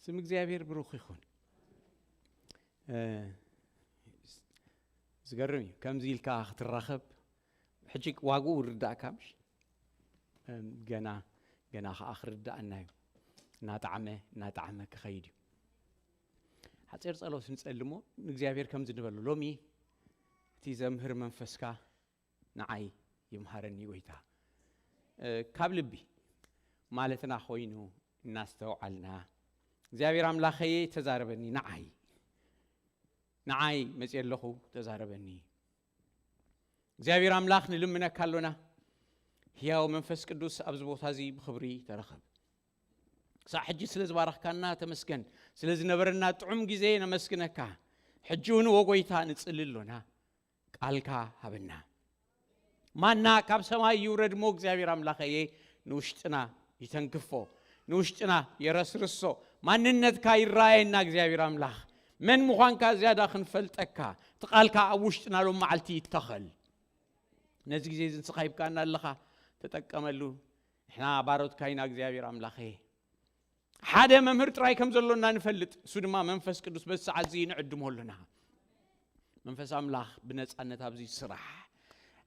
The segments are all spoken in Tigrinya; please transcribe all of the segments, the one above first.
ስም እግዚኣብሔር ብሩኽ ይኹን። እ፣ ዝገርም እዩ። ከምዚ ኢልካ ክትራኸብ፣ ሕጂ ዋግኡ ይርዳእካ፣ ምሽ? እም፣ ገና፣ ገና ኸዓ ክርዳእና እዩ። እናጣዕመ፣ እናጣዕመ ክኸይድ እዩ። ሓፂር ጸሎት ንጸሊ እሞ፣ ንእግዚኣብሔር ከምዚ ንበሎ፣ ሎሚ እቲ ዘምህር መንፈስካ ንዓይ ይምሃረኒ፣ ጎይታ። እ፣ ካብ ልቢ ማለትና ኮይኑ እናስተውዓልና፣ እግዚኣብሔር ኣምላኸየ ተዛረበኒ፣ ንዓይ፣ ንዓይ መፅየ ኣለኹ፣ ተዛረበኒ። እግዚኣብሔር ኣምላኽ ንልምነካ ኣሎና፣ ሕያው መንፈስ ቅዱስ ኣብዚ ቦታ እዚ ብኽብሪ ተረኸብ። ክሳዕ ሕጂ ስለ ዝባረኽካና ተመስገን፣ ስለ ዝነበረና ጥዑም ግዜ ነመስግነካ። ሕጂ እውን ወጎይታ ንጽሊ ኣሎና፣ ቃልካ ሃበና። ማና ካብ ሰማይ ይውረድ እሞ እግዚኣብሔር ኣምላኸየ ንውሽጥና ይተንክፎ፣ ንውሽጥና የረስርሶ። ማንነትካ ይረኣየና እግዚኣብሔር ኣምላኽ። መን ምዃንካ ዝያዳ ክንፈልጠካ፣ እቲ ቃልካ ኣብ ውሽጥና ሎም መዓልቲ ይተኸል። ነዚ ግዜ እዚ ንስኻ ሂብካና ኣለኻ፣ ተጠቀመሉ። ንሕና ባሮትካ ኢና እግዚኣብሔር ኣምላኸየ። ሓደ መምህር ጥራይ ከም ዘሎና ንፈልጥ፣ እሱ ድማ መንፈስ ቅዱስ በዚ ሰዓት እዚ ንዕድሞ ኣለና። መንፈስ ኣምላኽ ብነጻነት ኣብዚ ስራሕ፣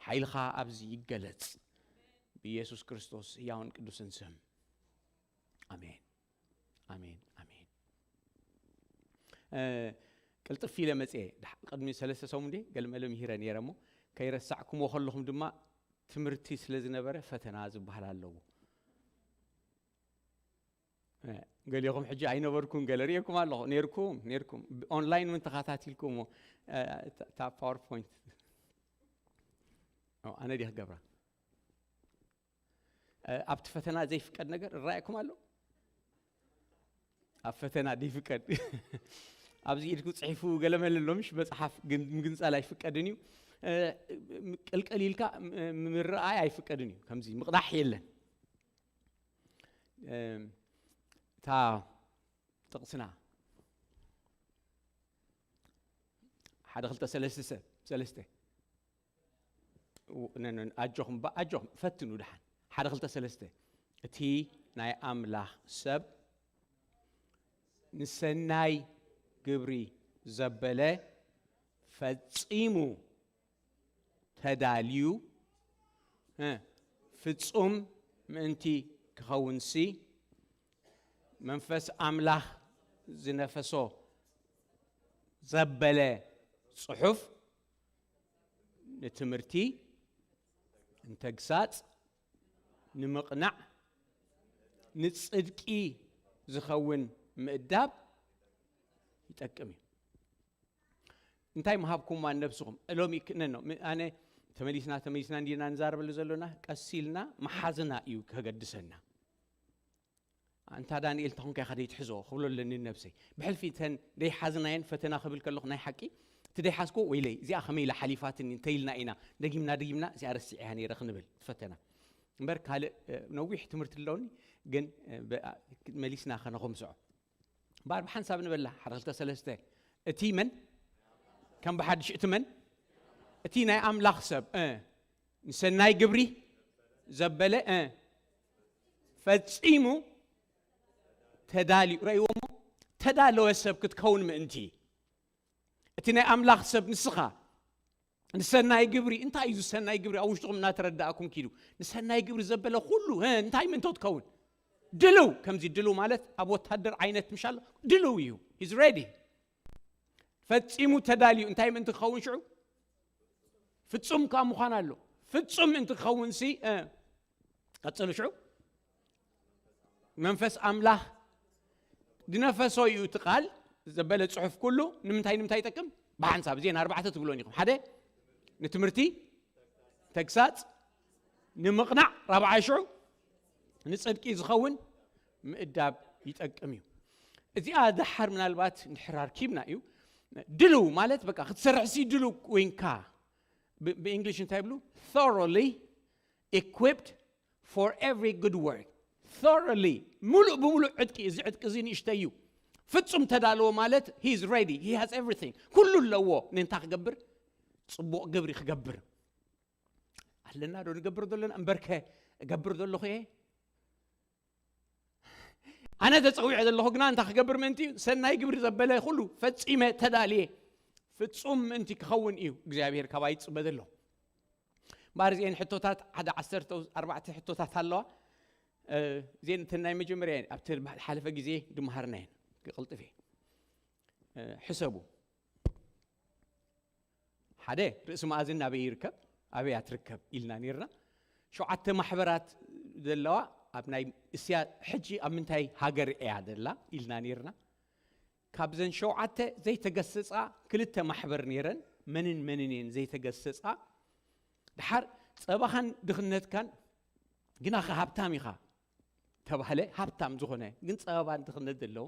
ሓይልኻ ኣብዚ ይገለጽ። ብኢየሱስ ክርስቶስ ህያውን ቅዱስን ስም። ኣሜን። ኣሜን። ኣሜን። እ፣ ቅልጥፍ ኢለ መጽየ። ድሓ-፣ ቅድሚ ሰለስተ ሰሙን ድየ ገለመለ ምሂረ ነይረ እሞ፣ ከይረሳዕኩምዎ ከለኹም ድማ ትምህርቲ ስለ ዝነበረ ፈተና ዝበሃል ኣለዎ። እ፣ ገሊኹም ሕጂ ኣይነበርኩን፣ ገለ ርእየኩም ኣለኹ። ኔርኩም፣ ኔርኩም። ብ-፣ ኦንላይን እውን ተኸታቲልኩምዎ። እ፣ እታ፣ እታ ፓወርፖይንት። ኦ፣ ኣነ ድየ ክገብራ? እ፣ ኣብቲ ፈተና ዘይፍቀድ ነገር እራየኩም ኣሎ? ኣብ ፈተና ዘይፍቀድ። ኣብዚ ኢድኩ ጽሒፉ ገለመለ ኣሎ፣ ምሽ መጽሓፍ ግን ምግንጻል ኣይፍቀድን እዩ። እ፣ ቅልቅል ኢልካ ም-፣ ምርኣይ ኣይፍቀድን እዩ። ከምዚ ምቕዳሕ የለን። እም፣ እታ ጥቕስና ሓደ ክልተ ሰለስተ ሰብ፣ ሰለስተ። ው-፣ ነ-፣ ነ-፣ ኣጆኹም፣ ባ-፣ ኣጆኹም፣ ፈትኑ ደሓን። ሓደ ክልተ ሰለስተ። እቲ ናይ ኣምላኽ ሰብ ንሰናይ ግብሪ ዘበለ ፈጺሙ ተዳልዩ፣ እ፣ ፍጹም ምእንቲ ክኸውንሲ፣ መንፈስ ኣምላኽ ዝነፈሶ ዘበለ ጽሑፍ ንትምህርቲ፣ ንተግሳጽ፣ ንምቕናዕ፣ ንጽድቂ ዝኸውን ምእዳብ ይጠቅም እዩ። እንታይ ምሃብኩማ ንነብስኹም? ሎሚ ክ-፣ ነኖ፣ ም-፣ ኣነ ተመሊስና፣ ተመሊስና እንዲና ንዛረበሉ ዘሎና፣ ቀስ ኢልና መሓዝና እዩ ከገድሰና። ኣንታ ዳንኤል፣ እንተ ኾንካ ኢኻ ደይትሕዞ ክብሎ ኣለኒ ነብሰይ። ብሕልፊ እተን ደይሓዝናየን ፈተና ክብል ከለኹ፣ ናይ ሓቂ፣ እቲ ደይሓዝኮ፣ ወይለይ፣ እዚኣ ከመይ ኢላ ሓሊፋትኒ፣ እንተ ኢልና ኢና፣ ደጊምና፣ ደጊምና፣ እዚኣ ረሲዐያ ነይረ ክንብል፣ ፈተና። እምበር ካልእ፣ እ፣ ነዊሕ ትምህርቲ ኣለውኒ፣ ግን፣ እ፣ ብ-፣ ኣ-፣ መሊስና ከነኹምስዖ። እምበኣር ብሓንሳብ ንበላ፣ ሓደ፣ ክልተ፣ ሰለስተ። እቲ መን? ከም ብሓድሽ፣ እቲ መን? እቲ ናይ ኣምላኽ ሰብ፣ እ፣ ንሰናይ ግብሪ ዘበለ፣ እ፣ ፈጺሙ ተዳልዩ። ረእይዎ እሞ፣ ተዳለወ ሰብ ክትከውን ምእንቲ። እቲ ናይ ኣምላኽ ሰብ ንስኻ፣ ንሰናይ ግብሪ፣ እንታይ እዩ ዝሰናይ ግብሪ? ኣብ ውሽጥኹም እናተረዳእኩም ኪዱ። ንሰናይ ግብሪ ዘበለ ኩሉ፣ እ፣ እንታይ ምእንቶ ትከውን? ድልው። ከምዚ ድልው ማለት ኣብ ወታደር ዓይነት ምሻሎ፣ ድልው እዩ። He's ready። ፈጺሙ ተዳልዩ። እንታይ ምእንቲ ክኸውን ሽዑ? ፍጹም ከኣ ምዃን ኣሎ። ፍጹም ምእንቲ ክኸውን ሲ፣ እ፣ ቀጽሉ ሽዑ። መንፈስ ኣምላኽ ድነፈሶ እዩ እቲ ቃል ዘበለ ጽሑፍ ኩሉ። ንምንታይ፣ ንምንታይ ይጠቅም? ብሓንሳብ እዚአን ኣርባዕተ ትብሎን ኢኹም። ሓደ፣ ንትምህርቲ፣ ተግሳጽ፣ ንምቕናዕ፣ ራብዓይ ሽዑ ንጽድቂ ዝኸውን ምእዳብ ይጠቅም እዩ። እዚኣ ደሓር ምናልባት እንድሕር ኣርኪብና እዩ። ድልው ማለት በቃ ክትሰርሕ ሲ ድልው ኮይንካ። ብ-፣ ብእንግሊሽ እንታይ ይብሉ? Thoroughly equipped for every good work። Thoroughly፣ ሙሉእ ብሙሉእ ዕጥቂ፣ እዚ ዕጥቂ እዚ ንእሽተይ እዩ። ፍጹም ተዳለወ ማለት he is ready, he has everything። ኩሉ ኣለዎ። ንእንታ ክገብር? ጽቡቕ ግብሪ ክገብር። ኣለና ዶ ንገብር ዘለና? እምበርከ እገብር ዘለኹ እየ። ኣነ ተጸዊዐ ዘለኹ ግና እንታይ ክገብር ምእንቲ እዩ? ሰናይ ግብሪ ዘበለ ኩሉ ፈጺመ ተዳልየ ፍጹም ምእንቲ ክኸውን እዩ እግዚኣብሔር ካባይ ዝጽበ ዘሎ። እምበኣር እዚአን ሕቶታት ሓደ ዓሰርተ ኣርባዕተ ሕቶታት ኣለዋ። እዚአን እተን ናይ መጀመርያ እየን። ኣብቲ ሓለፈ ግዜ ድመሃርና እየን። ክቕልጥፍ እየ። ሕሰቡ። ሓደ፣ ርእሲ መኣዝን ኣበይ ይርከብ? ኣበያ ትርከብ ኢልና ነርና። ሸውዓተ ማሕበራት ዘለዋ ኣብ ናይ እስያ ሕጂ ኣብ ምንታይ ሃገር እያ ዘላ ኢልና ነርና። ካብዘን ሸውዓተ ዘይተገሰጻ ክልተ ማሕበር ነይረን። መንን መንን እየን ዘይተገሰጻ? ድሓር ጸባኻን ድኽነትካን ግናኸ ሃብታም ኢኻ ተባህለ። ሃብታም ዝኾነ ግን ጸበባን ድኽነት ዘለዎ።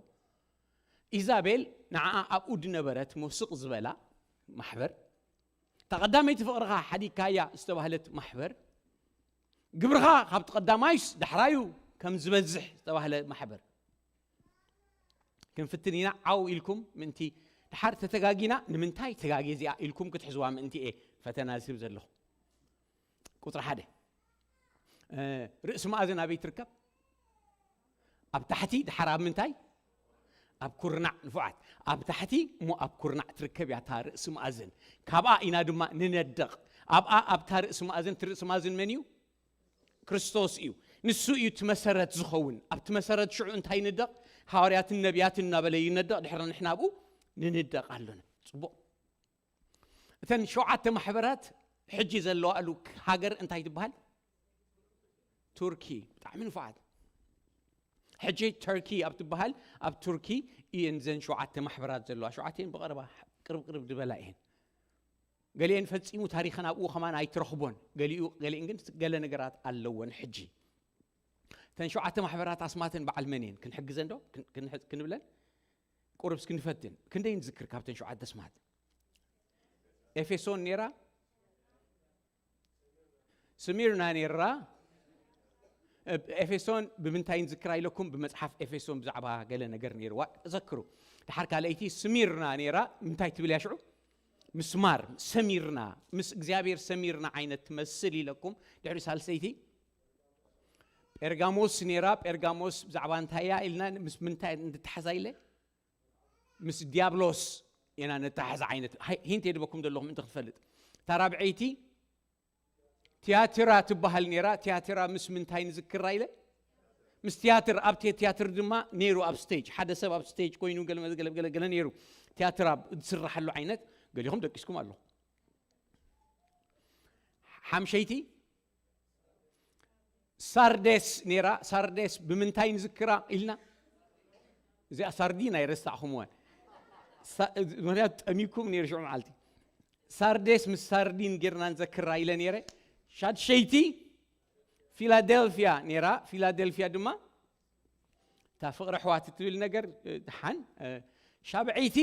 ኢዛቤል ንዓኣ ኣብኡ ድነበረት ሞስቕ ዝበላ ማሕበር፣ እታ ቀዳመይቲ ፍቕርኻ ሓዲግካያ ዝተባህለት ማሕበር፣ ግብርኻ ካብቲ ቀዳማይስ ዳሕራዩ ከም ዝበዝሕ ዝተባህለ ማሕበር ክንፍትን ኢና። ዓው ኢልኩም ምእንቲ ድሓር ተተጋጊና ንምንታይ ተጋጌ እዚኣ ኢልኩም ክትሕዝዋ ምእንቲ እየ ፈተና ዝህብ ዘለኹ። ቁፅሪ ሓደ፣ ርእሲ መኣዝን ኣበይ ትርከብ? ኣብ ታሕቲ። ድሓር ኣብ ምንታይ? ኣብ ኩርናዕ። ንፉዓት። ኣብ ታሕቲ እሞ ኣብ ኩርናዕ ትርከብ እያ እታ ርእሲ መኣዝን። ካብኣ ኢና ድማ ንነደቕ። ኣብኣ ኣብታ ርእሲ መኣዝን፣ እቲ ርእሲ መኣዝን መን እዩ? ክርስቶስ እዩ። ንሱ እዩ እቲ መሰረት ዝኸውን። ኣብቲ መሰረት ሽዑ እንታይ ይንደቕ? ሃዋርያትን ነቢያትን እናበለ ይነደቕ፣ ድሕሪ ንሕና ኣብኡ ንንደቕ ኣሎና። ጽቡቕ። እተን ሸውዓተ ማሕበራት ሕጂ ዘለዋሉ ሃገር እንታይ ትበሃል? ቱርኪ። ብጣዕሚ ንፉዓት። ሕጂ ተርኪ ኣብ ትበሃል፣ ኣብ ቱርኪ እየን ዘን ሸውዓተ ማሕበራት ዘለዋ። ሸውዓተን ብቐረባ ቅርብ ቅርብ ዝበላ እየን። ገሊአን ፈጺሙ ታሪኸን ኣብኡ ከማን ኣይትረኽቦን። ገሊኡ ገሊአን ግን ገለ ነገራት ኣለወን። ሕጂ እተን ሸውዓተ ማሕበራት ኣስማተን በዓል መን እየን? ክንሕግዘን ዶ? ክን- ክንብለን? ቁርብስ ክንፈትን። ክንደይ ንዝክር ካብተን ሸውዓተ ኣስማት? ኤፌሶን ነይራ፣ ስሚርና ነይራ። ኤፌሶን ብምንታይ ንዝክራ ኢለኩም? ብመጽሓፍ ኤፌሶን ብዛዕባ ገለ ነገር ነይርዋ ዘክሩ። ድሓር ካልኣይቲ ስሚርና ነይራ። ምንታይ ትብል እያ ሽዑ? ምስማር። ሰሚርና፣ ምስ እግዚኣብሔር ሰሚርና ዓይነት ትመስል ኢለኩም። ድሕሪ ሳልሰይቲ ጴርጋሞስ ነይራ። ጴርጋሞስ ብዛዕባ እንታይ እያ ኢልና፣ ምስ ምንታይ ንተሓዛ ኢለ? ምስ ዲያብሎስ ኢና ነተሓዛ ዓይነት። ሃይ- ሂንት የድበኩም ዘለኹም እንተ ክትፈልጥ። እታ ራብዐይቲ ቲያትራ ትበሃል ነይራ። ቲያትራ ምስ ምንታይ ንዝክራ ኢለ? ምስ ቲያትር። ኣብ ቴ- ቲያትር ድማ ነይሩ ኣብ ስቴጅ፣ ሓደ ሰብ ኣብ ስቴጅ ኮይኑ ገለ ገለ ገለ ገለ ነይሩ። ቲያትራ ዝስራሓሉ ዓይነት። ገሊኹም ደቂስኩም ኣለኹ። ሓምሸይቲ ሳርዴስ ነይራ። ሳርዴስ ብምንታይ ንዝክራ ኢልና? እዚኣ ሳርዲን ኣይረሳዕኹምዋን። ሳ- ምክንያቱ ጠሚኩም ነይሩ ሽዑ መዓልቲ። ሳርዴስ ምስ ሳርዲን ጌርና ንዘክራ ኢለ ነይረ። ሻድሸይቲ ፊላደልፊያ ነይራ። ፊላደልፊያ ድማ እታ ፍቕሪ ኣሕዋት እትብል ነገር፣ እ፣ ደሓን፣ እ፣ ሻብዐይቲ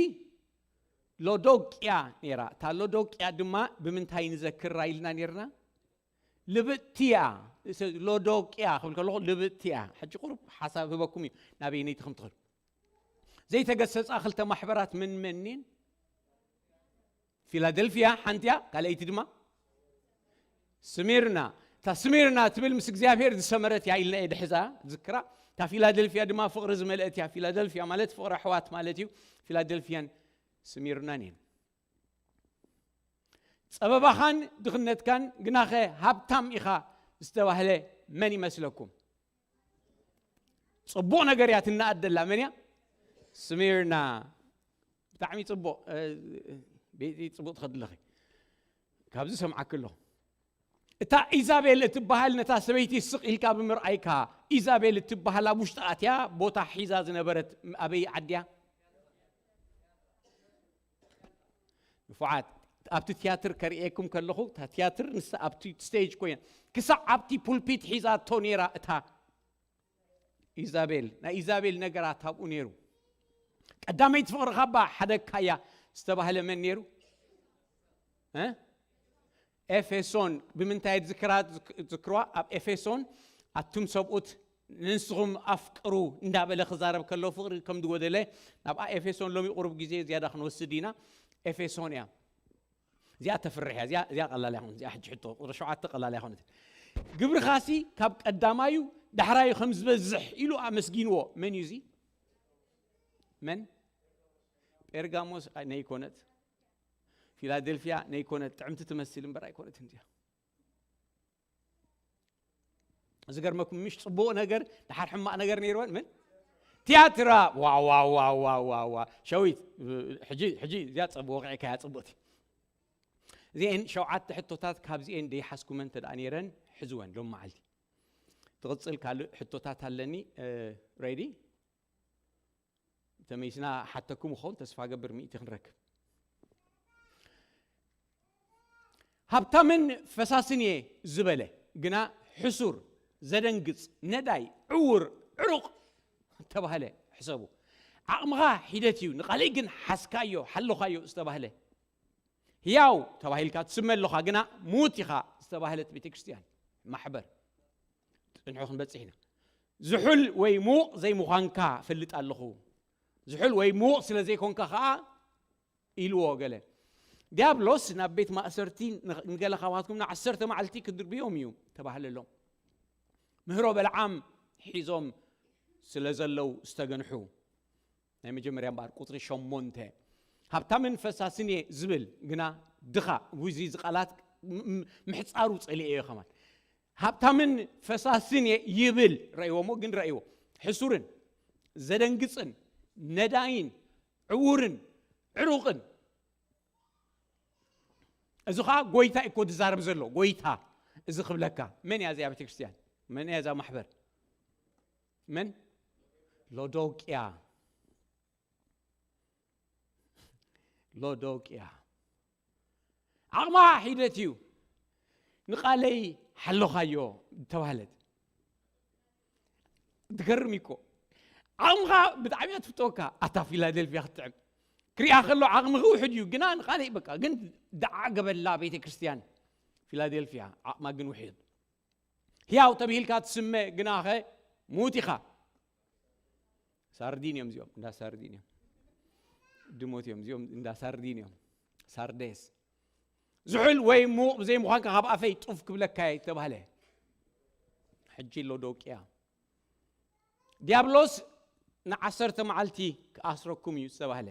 ሎዶቅያ ነይራ። እታ ሎዶቅያ ድማ ብምንታይ ንዘክራ ኢልና ነይርና? ልብጥቲ እያ። ሎዶቅያ ክብል ከለኹ ልብጥቲ እያ። ሕጂ ቁሩብ ሓሳብ ህበኩም እዩ ናበየነይቲ ከም ትኸዱ። ዘይተገሰጻ ክልተ ማሕበራት መን መን እየን? ፊላደልፊያ ሓንቲ እያ፣ ካልኣይቲ ድማ ስሚርና። እታ ስሚርና ትብል ምስ እግዚኣብሔር ዝሰመረት እያ ኢልና እየ ድሕዛ ዝክራ። እታ ፊላደልፊያ ድማ ፍቕሪ ዝመልአት እያ። ፊላደልፊያ ማለት ፍቕሪ ኣሕዋት ማለት እዩ። ፊላደልፊያን ስሚርናን እየን። ጸበባኻን ድኽነትካን ግናኸ ሃብታም ኢኻ ዝተባህለ መን ይመስለኩም? ጽቡቕ ነገር እያ ትነኣድ ዘላ። መን እያ? ስሚርና። ብጣዕሚ ጽቡቕ፣ እ፣ ቤቲ ጽቡቕ ትኸዲ ኣለኺ። ካብዚ ሰምዓኪ ኣለኹ። እታ ኢዛቤል እትበሃል ነታ ሰበይቲ ስቕ ኢልካ ብምርኣይካ፣ ኢዛቤል እትበሃል ኣብ ውሽጢ ኣትያ ቦታ ሒዛ ዝነበረት ኣበይ ዓዲ እያ? ንፉዓት፣ ኣብቲ ትያትር ከርእየኩም ከለኹ፣ እታ ትያትር ንሳ ኣብቲ ስቴጅ ኮይና፣ ክሳዕ ኣብቲ ፑልፒት ሒዛቶ ነይራ እታ ኢዛቤል። ናይ ኢዛቤል ነገራት ኣብኡ ነይሩ። ቀዳመይቲ ፍቕርኻ እባ ሓደግካያ ዝተባህለ መን ነይሩ? እ? ኤፌሶን። ብምንታይ ዝክራ ዝክ- ዝክርዋ? ኣብ ኤፌሶን ኣቱም ሰብኡት ንስኹም ኣፍቅሩ እንዳበለ ክዛረብ ከሎ ፍቕሪ ከም ዝጎደለ ናብኣ ኤፌሶን ሎሚ ቁሩብ ግዜ ዝያዳ ክንወስድ ኢና። ኤፌሶን እያ እዚኣ ተፍርሕ እያ። እዚኣ እዚኣ ቀላል ኣይኮነት። እዚኣ ሕጂ ሕቶ ቁጥሪ ሸውዓተ ቀላል ኣይኮነት። ግብርኻሲ ካብ ቀዳማዩ ዳሕራዩ ከም ዝበዝሕ ኢሉ ኣመስጊንዎ። መን እዩ እዚ? መን? ጴርጋሞስ ነይኮነት፣ ፊላደልፊያ ነይኮነት። ጥዕምቲ ትመስል እምበር ኣይኮነትን እዚኣ። ዝገርመኩም ምሽ ጽቡቕ ነገር ድሓር ሕማቕ ነገር ነይርወን። ምን? ቲያትራ። ዋዋዋዋዋ። ሸዊት፣ ሕጂ ሕጂ እዚኣ ጽቡቕ ወቂዕካያ ጽቡቕቲ። እዚኤን ሸውዓተ ሕቶታት ካብዚኤን ደይሓስኩመን እንተ ደኣ ነይረን፣ ሕዝወን ሎም መዓልቲ። ትቕጽል ካልእ ሕቶታት ኣለኒ። ሬዲ? ተመይስና ሓተኩም ኸውን ተስፋ ገብር ሚእቲ ክንረክብ። ሃብታምን ፈሳስን እየ ዝበለ ግና ሕሱር፣ ዘደንግጽ፣ ነዳይ፣ ዕውር፣ ዕሩቕ ተባህለ። ሕሰቡ። ዓቕምኻ ሒደት እዩ፣ ንቓለይ ግን ሓዝካዮ፣ ሓለኻዮ ዝተባህለ። ህያው ተባሂልካ ትስመ ኣለኻ ግና ሙት ኢኻ ዝተባህለት ቤተ ክርስቲያን፣ ማሕበር። ጽንሑ ክንበጽሕ ኢና። ዝሑል ወይ ምዉቕ ዘይምዃንካ እፈልጥ ኣለኹ። ዝሑል ወይ ምዉቕ ስለ ዘይኮንካ ኸኣ ኢልዎ ገለ። ዲያብሎስ ናብ ቤት ማእሰርቲ ን-፣ ንገለ ካባትኩም ንዓሰርተ መዓልቲ ክድርብዮም እዩ ተባህለሎም። ምህሮ በልዓም ሒዞም ስለ ዘለዉ ዝተገንሑ። ናይ መጀመርያ እምበኣር ቁጽሪ ሸሞንተ። ሃብታምን ፈሳስን እየ ዝብል ግና ድኻ፣ ውዚ እዚ ቃላት ም-፣ ም-፣ ምሕጻሩ ጸሊኤዮ ከማን። ሃብታምን ፈሳስን እየ ይብል፣ ረእይዎ እሞ ግን ረእይዎ። ሕሱርን፣ ዘደንግጽን፣ ነዳይን፣ ዕውርን፣ ዕሩቕን። እዚ ኸኣ ጎይታ እዩ እኮ ዝዛረብ ዘሎ፣ ጎይታ። እዚ ክብለካ፣ መን እያ እዚኣ ቤተክርስትያን? መን እያ እዛ ማሕበር? መን? ሎዶቅያ። ሎዶቅያ። ዓቕማ ሒደት እዩ። ንቓለይ ሓሎኻዮ ተባህለት። ትገርም እኮ። ዓቕምኻ ብጣዕሚ እያ ትፍትወካ። ኣታ ፊላደልፊያ ክትጥዕም። ክሪኣ ከሎ ዓቕምኺ ውሑድ እዩ፣ ግና ንቓለይ በቃ፣ ግን ደዓ ገበላ ቤተ ክርስቲያን ፊላደልፊያ፣ ዓቕማ ግን ውሑድ። ህያው ተብሂልካ ትስመ፣ ግናኸ ምዉት ኢኻ። ሳርዲን እዮም እዚኦም፣ እንዳ ሳርዲን እዮም። ድሞት እዮም እዚኦም፣ እንዳ ሳርዲን እዮም። ሳርዴስ። ዝሑል ወይ ምዉቕ ብዘይምዃንካ ካብ ኣፈይ ጡፍ ክብለካ እየ ተባህለ። ሕጂ ሎዶቅያ። ዲያብሎስ ንዓሰርተ መዓልቲ ክኣስረኩም እዩ ዝተባህለ።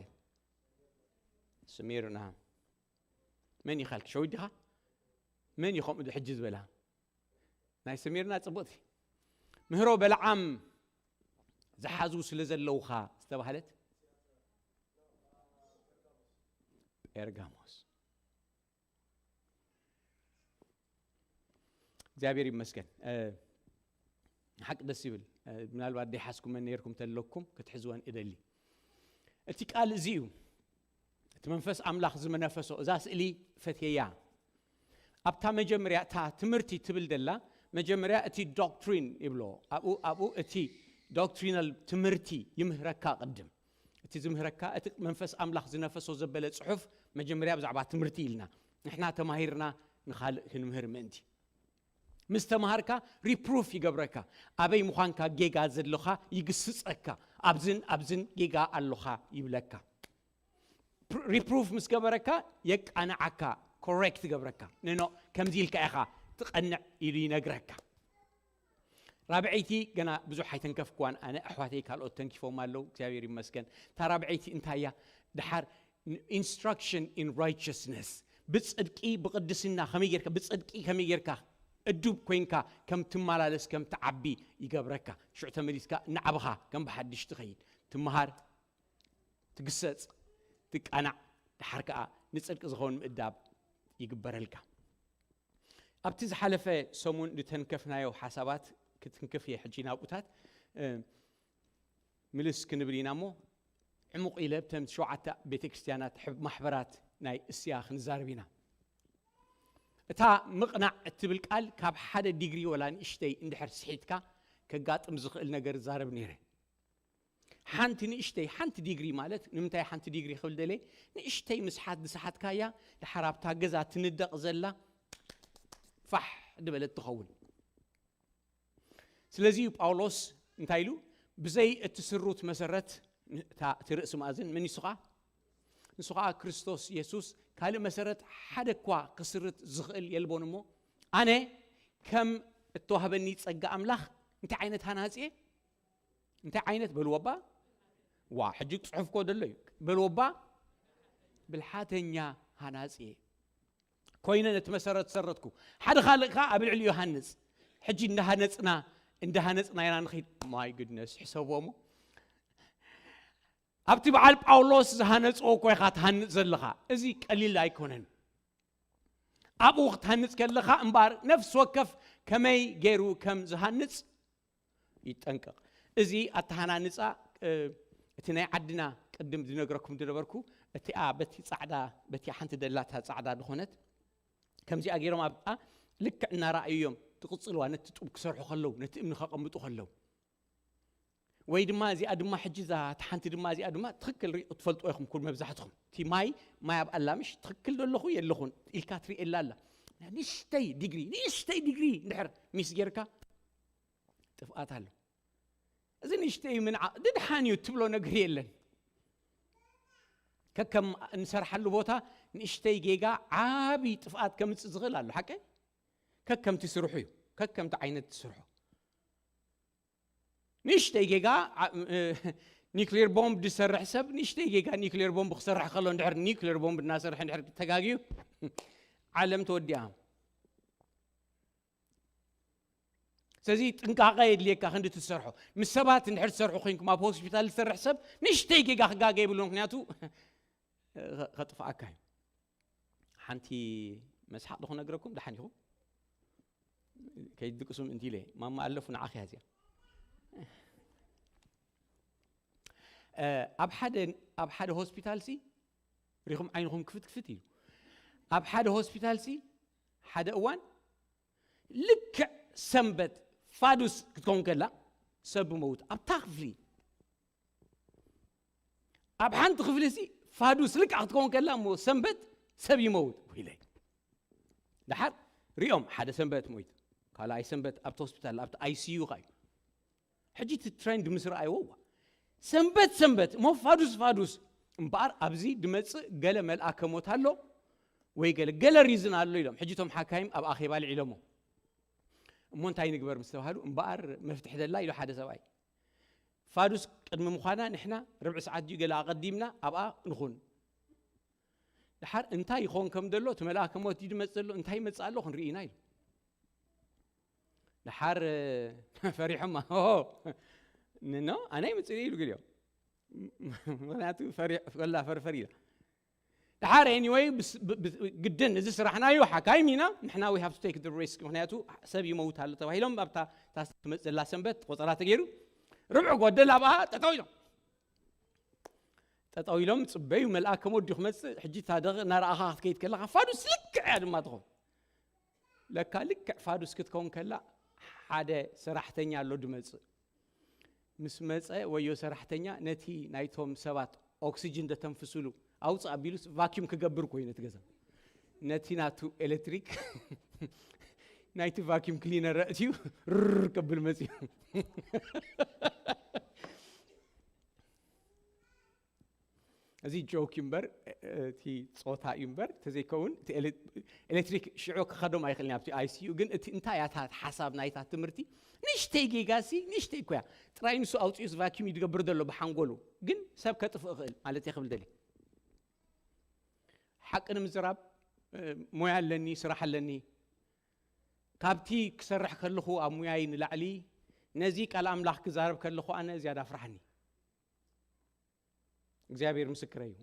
ስሚርና። መን ኢኻ ኢልኪ? ሸዊት ዲኻ? መን እዩ ከምኡ ሕጂ ዝበላ? ናይ ስሚርና ጽቡቕቲ። ምህሮ በለዓም ዝሓዙ ስለ ዘለውኻ ዝተባህለት ጴርጋሞስ። እግዚኣብሔር ይመስገን። እ፣ ሓቂ ደስ ይብል። እ፣ ምናልባት ደይሓዝኩመን ነይርኩም ተለኩም ክትሕዝወን እደሊ። እቲ ቃል እዚ እዩ። እቲ መንፈስ ኣምላኽ ዝመነፈሶ፣ እዛ ስእሊ ፈትየያ። ኣብታ መጀመርያ እታ ትምህርቲ ትብል ደላ፣ መጀመርያ እቲ ዶክትሪን ይብሎ። ኣብኡ፣ ኣብኡ እቲ ዶክትሪናል ትምህርቲ ይምህረካ ቅድም። እቲ ዝምህረካ፣ እቲ መንፈስ ኣምላኽ ዝነፈሶ ዘበለ ጽሑፍ መጀመርያ ብዛዕባ ትምህርቲ ኢልና። ንሕና ተማሂርና ንኻልእ ክንምህር ምእንቲ። ምስ ተማሃርካ ሪፕሩፍ ይገብረካ። ኣበይ ምዃንካ ጌጋ ዘለኻ ይግስጸካ። ኣብዝን ኣብዝን ጌጋ ኣለኻ ይብለካ። ፕ-፣ ሪፕሩፍ ምስ ገበረካ የቃንዓካ፣ ኮሬክት ይገብረካ። ንኖ ከምዚ ኢልካ ኢኻ ትቐንዕ ኢሉ ይነግረካ። ራብዐይቲ ገና ብዙሕ ኣይተንከፍክዋን ኣነ፣ ኣሕዋተይ ካልኦት ተንኪፎም ኣለዉ፣ እግዚኣብሔር ይመስገን። እታ ራብዐይቲ እንታይ እያ? ድሓር ኢንስትራክሽን ኢን ራይቸስነስ፣ ብጽድቂ ብቕድስና ከመይ ጌርካ፣ ብጽድቂ ከመይ ጌርካ እዱብ ኮይንካ ከም ትመላለስ ከም ትዓቢ ይገብረካ። ሽዑ ተመሊስካ እናዓበኻ ከም ብሓድሽ ትኸይድ፣ ትመሃር፣ ትግሰጽ፣ ትቃናዕ፣ ድሓር ከኣ ንጽድቂ ዝኸውን ምእዳብ ይግበረልካ። ኣብቲ ዝሓለፈ ሰሙን ዝተንከፍናዮ ሓሳባት ክትንክፍ እየ ሕጂ ናብኡታት፣ እ፣ ምልስ ክንብል ኢና እሞ፣ ዕሙቕ ኢለ ብተን ሸውዓተ ቤተ ክርስቲያናት፣ ሕብ-፣ ማሕበራት ናይ እስያ ክንዛረብ ኢና። እታ ምቕናዕ እትብል ቃል ካብ ሓደ ዲግሪ ወላ ንእሽተይ እንድሕር ስሒትካ ከጋጥም ዝኽእል ነገር እዛረብ ነይረ። ሓንቲ ንእሽተይ፣ ሓንቲ ዲግሪ ማለት፣ ንምንታይ ሓንቲ ዲግሪ ክብል ደልየ? ንእሽተይ ምስሓት ዝሰሓትካያ፣ ድሓር ኣብታ ገዛ ትንደቕ ዘላ ፋሕ ዝበለት ትኸውን። ስለዚ እዩ ጳውሎስ እንታይ ኢሉ? ብዘይ እቲ ስሩት መሰረት፣ እታ፣ እቲ ርእሲ ማእዝን፣ መን ንሱ ኸዓ? ንሱ ኸዓ ክርስቶስ የሱስ፣ ካልእ መሰረት ሓደ እኳ ክስርት ዝኽእል የልቦን እሞ፣ ኣነ ከም እተዋህበኒ ጸጋ ኣምላኽ እንታይ ዓይነት ሃናጺ እየ? እንታይ ዓይነት በልዎ እባ? ዋ ሕጂ ጽሑፍ ኮ ደሎ እዩ። በልዎ እባ፣ ብልሓተኛ ሃናጺ እየ። ኮይነ ነቲ መሰረት ሰረትኩ። ሓደ ካልእ ከኣ ኣብ ልዕሊ ዮሃንስ። ሕጂ እንዳሃነጽና እንዳሃነጽና ኢና ንኸይድ። My goodness፣ ሕሰብዎ እሞ። ኣብቲ በዓል ጳውሎስ ዝሃነጽዎ እኮ ኢኻ ትሃንጽ ዘለኻ። እዚ ቀሊል ኣይኮነን። ኣብኡ ክትሃንጽ ከለኻ እምበኣር ነፍሲ ወከፍ ከመይ ገይሩ ከም ዝሃንጽ ይጠንቀቕ። እዚ ኣተሃናንጻ፣ እ፣ እቲ ናይ ዓድና ቅድም ዝነግረኩም ዝነበርኩ፣ እቲኣ በቲ ጻዕዳ፣ በቲ ሓንቲ ደላታ ጻዕዳ ዝኾነት፣ ከምዚኣ ገይሮም ኣብኣ ልክዕ እናረኣዩ እዮም ዝቕጽልዋ፣ ነቲ ጡብ ክሰርሑ ከለዉ፣ ነቲ እምኒ ከቐምጡ ከለዉ። ወይ ድማ እዚኣ ድማ ሕጂ እዛ፣ እታ ሓንቲ ድማ እዚኣ ድማ ትኽክል ሪኡ ትፈልጥዎ ኢኹም ኩል መብዛሕትኹም። እቲ ማይ፣ ማይ ኣብ ኣላምሽ ትኽክል ዶ ኣለኹ የለኹን ኢልካ ትርእየላ ኣላ። ንእሽተይ ዲግሪ፣ ንእሽተይ ዲግሪ እንድሕር ሚስ ጌርካ ጥፍኣት ኣሎ። እዚ ንእሽተይ ምንዓ-፣ ድድሓን እዩ ትብሎ ነገር የለን። ከከም እንሰርሓሉ ቦታ ንእሽተይ ጌጋ ዓቢ ጥፍኣት ከምጽእ ዝኽእል ኣሎ። ሓቀይ? ከከምቲ ስርሑ እዩ። ከከምቲ ዓይነት ትስርሖ። ንእሽተይ ጌጋ፣ ዓ-፣ እ፣ ኒክሌር ቦምብ ዝሰርሕ ሰብ፣ ንእሽተይ ጌጋ ኒክሌር ቦምብ ክሰርሕ ከሎ፣ እንድሕር ኒክሌር ቦምብ እናሰርሐ እንድሕር ተጋግዩ፣ ዓለም ተወዲኣ። ስለዚ ጥንቃቐ የድልየካ ክንዲ ትሰርሖ። ምስ ሰባት እንድሕር ትሰርሑ ኮይንኩም፣ ኣብ ሆስፒታል ዝሰርሕ ሰብ ንእሽተይ ጌጋ ክጋገ የብሉን፣ ምኽንያቱ ከ-፣ ከጥፍኣካ እዩ። ሓንቲ መስሓቕ ዶ ክነግረኩም? ደሓን ኢኹም? ከይድቅሱ ምእንቲ ኢለ፣ ማማ ኣለፉ ንዓኺ እያ እዚኣ። እ፣ ኣብ ሓደ፣ ኣብ ሓደ ሆስፒታል ሲ፣ ሪኹም ዓይንኹም ክፍት ክፍት እዩ። ኣብ ሓደ ሆስፒታል ሲ፣ ሓደ እዋን ልክዕ ሰንበት ፋዱስ ክትከውን ከላ፣ ሰብ ይመውት። ኣብታ ክፍሊ፣ ኣብ ሓንቲ ክፍሊ ሲ፣ ፋዱስ ልክዕ ክትከውን ከላ፣ እሞ ሰንበት ሰብ ይመውት። ወይለይ። ደሓር ሪኦም፣ ሓደ ሰንበት ሞይቱ፣ ካልኣይ ሰንበት ኣብቲ ሆስፒታል፣ ኣብቲ ኣይ ሲ ዩ ኸኣ እዩ። ሕጂ እቲ ትሬንድ ምስ ረኣይዎ፣ እዋ፣ ሰንበት ሰንበት፣ እሞ ፋዱስ ፋዱስ። እምበኣር ኣብዚ ድመጽእ ገለ መልኣከ ሞት ኣሎ፣ ወይ ገለ፣ ገለ ሪዝን ኣሎ ኢሎም። ሕጂ እቶም ሓካይም ኣብ ኣኼባ ልዒሎሞ። እሞ እንታይ ንግበር ምስ ተባህሉ፣ እምበኣር መፍትሒ ደላ ኢሉ ሓደ ሰብኣይ። ፋዱስ ቅድሚ ምዃና ንሕና ርብዒ ሰዓት ድዩ ገለ ኣቐዲምና ኣብኣ ንኹን። ደሓር እንታይ ይኸውን ከም ዘሎ፣ እቲ መልኣከ ሞት ድዩ ድመጽእ ዘሎ፣ እንታይ ይመጽእ ኣሎ ክንርኢ ኢና ኢሉ። ደሓር ፈሪሖም፣ ኦሆ፣ ንኖ፣ ኣነ ይመጽእ ኢሉ ገሊኦም። ምኽንያቱ ፈሪ-፣ ወላ ፈርፈር ኢላ። ደሓር ኤኒወይ፣ ብስ-፣ ብ-፣ ብ-፣ ግድን እዚ ስራሕና እዩ፣ ሓካይም ኢና፣ ንሕና we have to take the risk፣ ምኽንያቱ ሰብ ይመውት ኣሎ ተባሂሎም፣ ኣብታ፣ እታ ትመጽእ ዘላ ሰንበት ቆጸራ ተገይሩ፣ ርብዒ ጎደል ኣብኣ ጠጠው ኢሎም። ጠጠው ኢሎም ጽበዩ፣ መልኣከ ሞት ድዩ ክመጽእ፣ ሕጂ እታ ደቕ እናረኣኻ ክትከይድ ከለኻ፣ ፋዱስ ልክዕ እያ ድማ ትኸውን። ለካ ልክዕ ፋዱስ ክትከውን ከላ፣ ሓደ ሰራሕተኛ ኣሎ ድመጽእ። ምስ መጸ፣ ወዮ ሰራሕተኛ፣ ነቲ ናይቶም ሰባት ኦክሲጅን ዘተንፍስሉ ኣውጽእ ኣቢሉስ፣ ቫክዩም ክገብር ኮይኑ እቲ ገዛ። ነቲ ናቱ ኤሌክትሪክ ናይቲ ቫክዩም ክሊነር ኣእትዩ፣ ርር ከብል መጽዩ። እዚ ጆክ እዩ እምበር፣ እቲ ጾታ እዩ እምበር፣ ተዘይከውን እቲ ኤሌ-፣ ኤሌክትሪክ ሽዑ ክኸዶም ኣይኽእልን ኣብቲ ኣይ ሲ ዩ። ግን እቲ እንታይ እያ እታ ሓሳብ ናይታ ትምህርቲ? ንእሽተይ ጌጋ ሲ፣ ንእሽተይ እኮ እያ። ጥራይ ንሱ ኣውጺኡስ ቫክዩም እዩ ዝገብር ዘሎ ብሓንጎሉ። ግን ሰብ ከጥፍእ ይኽእል ማለት እየ ክብል ደልየ። ሓቂ ንምዝራብ፣ እ፣ ሞያ ኣለኒ፣ ስራሕ ኣለኒ። ካብቲ ክሰርሕ ከለኹ ኣብ ሙያይ ንላዕሊ፣ ነዚ ቃል ኣምላኽ ክዛረብ ከለኹ ኣነ ዝያዳ ኣፍርሓኒ። እግዚኣብሔር ምስክረይ እዩ።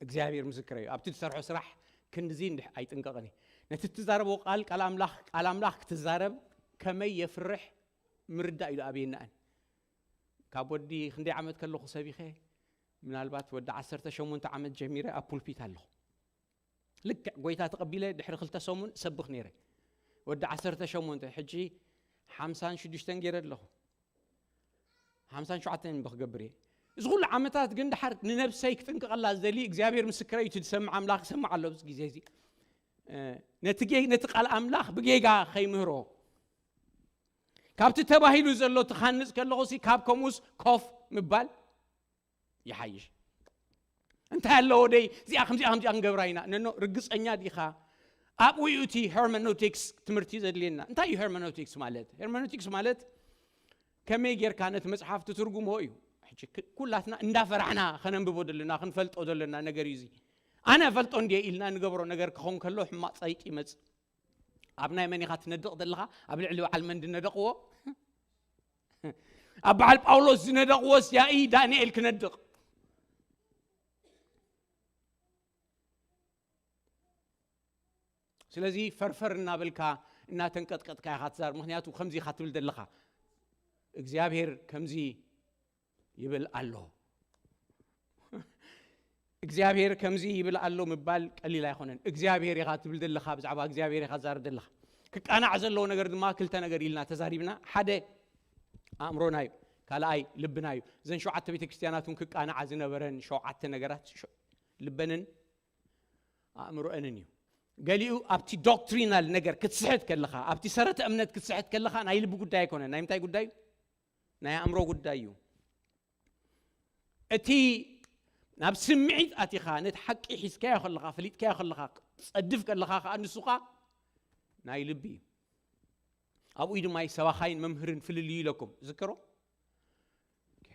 እግዚኣብሔር ምስክረይ እዩ። ኣብቲ ትሰርሖ ስራሕ ክንድዚ እንድሕ ኣይጥንቀቕን እየ። ነቲ እትዛረቦ ቃል፣ ቃል ኣምላኽ፣ ቃል ኣምላኽ ክትዛረብ ከመይ የፍርሕ ምርዳእ እዩ ዝኣብየኒ ኣነ። ካብ ወዲ ክንደይ ዓመት ከለኹ ሰቢኸ፣ ምናልባት ወዲ ዓሰርተ ሸሞንተ ዓመት ጀሚረ ኣብ ፑልፒት ኣለኹ። ልክዕ ጎይታ ተቐቢለ ድሕሪ ክልተ ሰሙን ሰብኽ ነይረ። ወዲ ዓሰርተ ሸሞንተ፣ ሕጂ ሓምሳን ሽዱሽተን ገይረ ኣለኹ። ሓምሳን ሸውዓተን እምበ ክገብር እየ። እዚ ኩሉ ዓመታት ግን ድሓር ንነብሰይ ክጥንቀቐላ ዝደሊ እግዚኣብሔር ምስክረይ እዩ፣ እቲ ዝሰምዕ ኣምላኽ ይሰምዕ ኣሎ ኣብዚ ግዜ እዚ። እ፣ ነቲ ጌ-፣ ነቲ ቃል ኣምላኽ ብጌጋ ከይምህሮ። ካብቲ ተባሂሉ ዘሎ ትኻንጽ ከለኹ ሲ ካብ ከምኡስ ኮፍ ምባል ይሓይሽ። እንታይ ኣለዎ ደይ፣ እዚኣ ከምዚኣ ከምዚኣ ክንገብራ ኢና። ነኖ፣ ርግጸኛ ዲኻ? ኣብኡ እዩ እቲ ሄርመኖቲክስ ትምህርቲ ዘድልየና። እንታይ እዩ ሄርመኖቲክስ ማለት? ሄርመኖቲክስ ማለት ከመይ ጌርካ ነቲ መጽሓፍ ትትርጉሞ እዩ። ሕጂ ክ- ኩላትና እንዳፈራሕና ከነንብቦ ዘለና፣ ክንፈልጦ ዘለና ነገር እዩ እዚ። ኣነ ፈልጦ እንድየ ኢልና ንገብሮ ነገር ክኸውን ከሎ ሕማቕ ጸይቂ ይመጽእ። ኣብ ናይ መን ኢኻ ትነድቕ ዘለኻ? ኣብ ልዕሊ በዓል መን ዝነደቕዎ? ኣብ በዓል ጳውሎስ ዝነደቕዎስ ያኢ ዳንኤል ክነድቕ? ስለዚ ፈርፈር እናበልካ እናተንቀጥቀጥካ ኢኻ ትዛረብ። ምኽንያቱ ከምዚ ኢኻ ትብል ዘለኻ፣ እግዚኣብሔር ከምዚ ይብል ኣሎ። እግዚኣብሔር ከምዚ ይብል ኣሎ ምባል ቀሊል ኣይኮነን። እግዚኣብሔር ኢኻ ትብል ዘለኻ፣ ብዛዕባ እግዚኣብሔር ኢኻ ትዛረብ ዘለኻ። ክቃናዕ ዘለዎ ነገር ድማ ክልተ ነገር ኢልና ተዛሪብና። ሓደ ኣእምሮና እዩ፣ ካልኣይ ልብና እዩ። እዘን ሸውዓተ ቤተ ክርስቲያናት እውን ክቃናዓ ዝነበረን ሸውዓተ ነገራት ሸ- ልበንን ኣእምሮአንን እዩ። ገሊኡ ኣብቲ ዶክትሪናል ነገር ክትስሕት ከለኻ፣ ኣብቲ ሰረተ እምነት ክትስሕት ከለኻ ናይ ልቢ ጉዳይ ኣይኮነን። ናይ ምንታይ ጉዳይ እዩ? ናይ ኣእምሮ ጉዳይ እዩ። እቲ ናብ ስምዒት ኣቲኻ ነቲ ሓቂ ሒዝካዮ ከለኻ፣ ፈሊጥካዮ ከለኻ፣ ትጸድፍ ከለኻ ከኣ ንሱ ኸኣ ናይ ልቢ እዩ። ኣብኡ እዩ ድማ ሰባኻይን መምህርን ፍልልዩ ኢለኩም ዝክሮ። ኦኬ።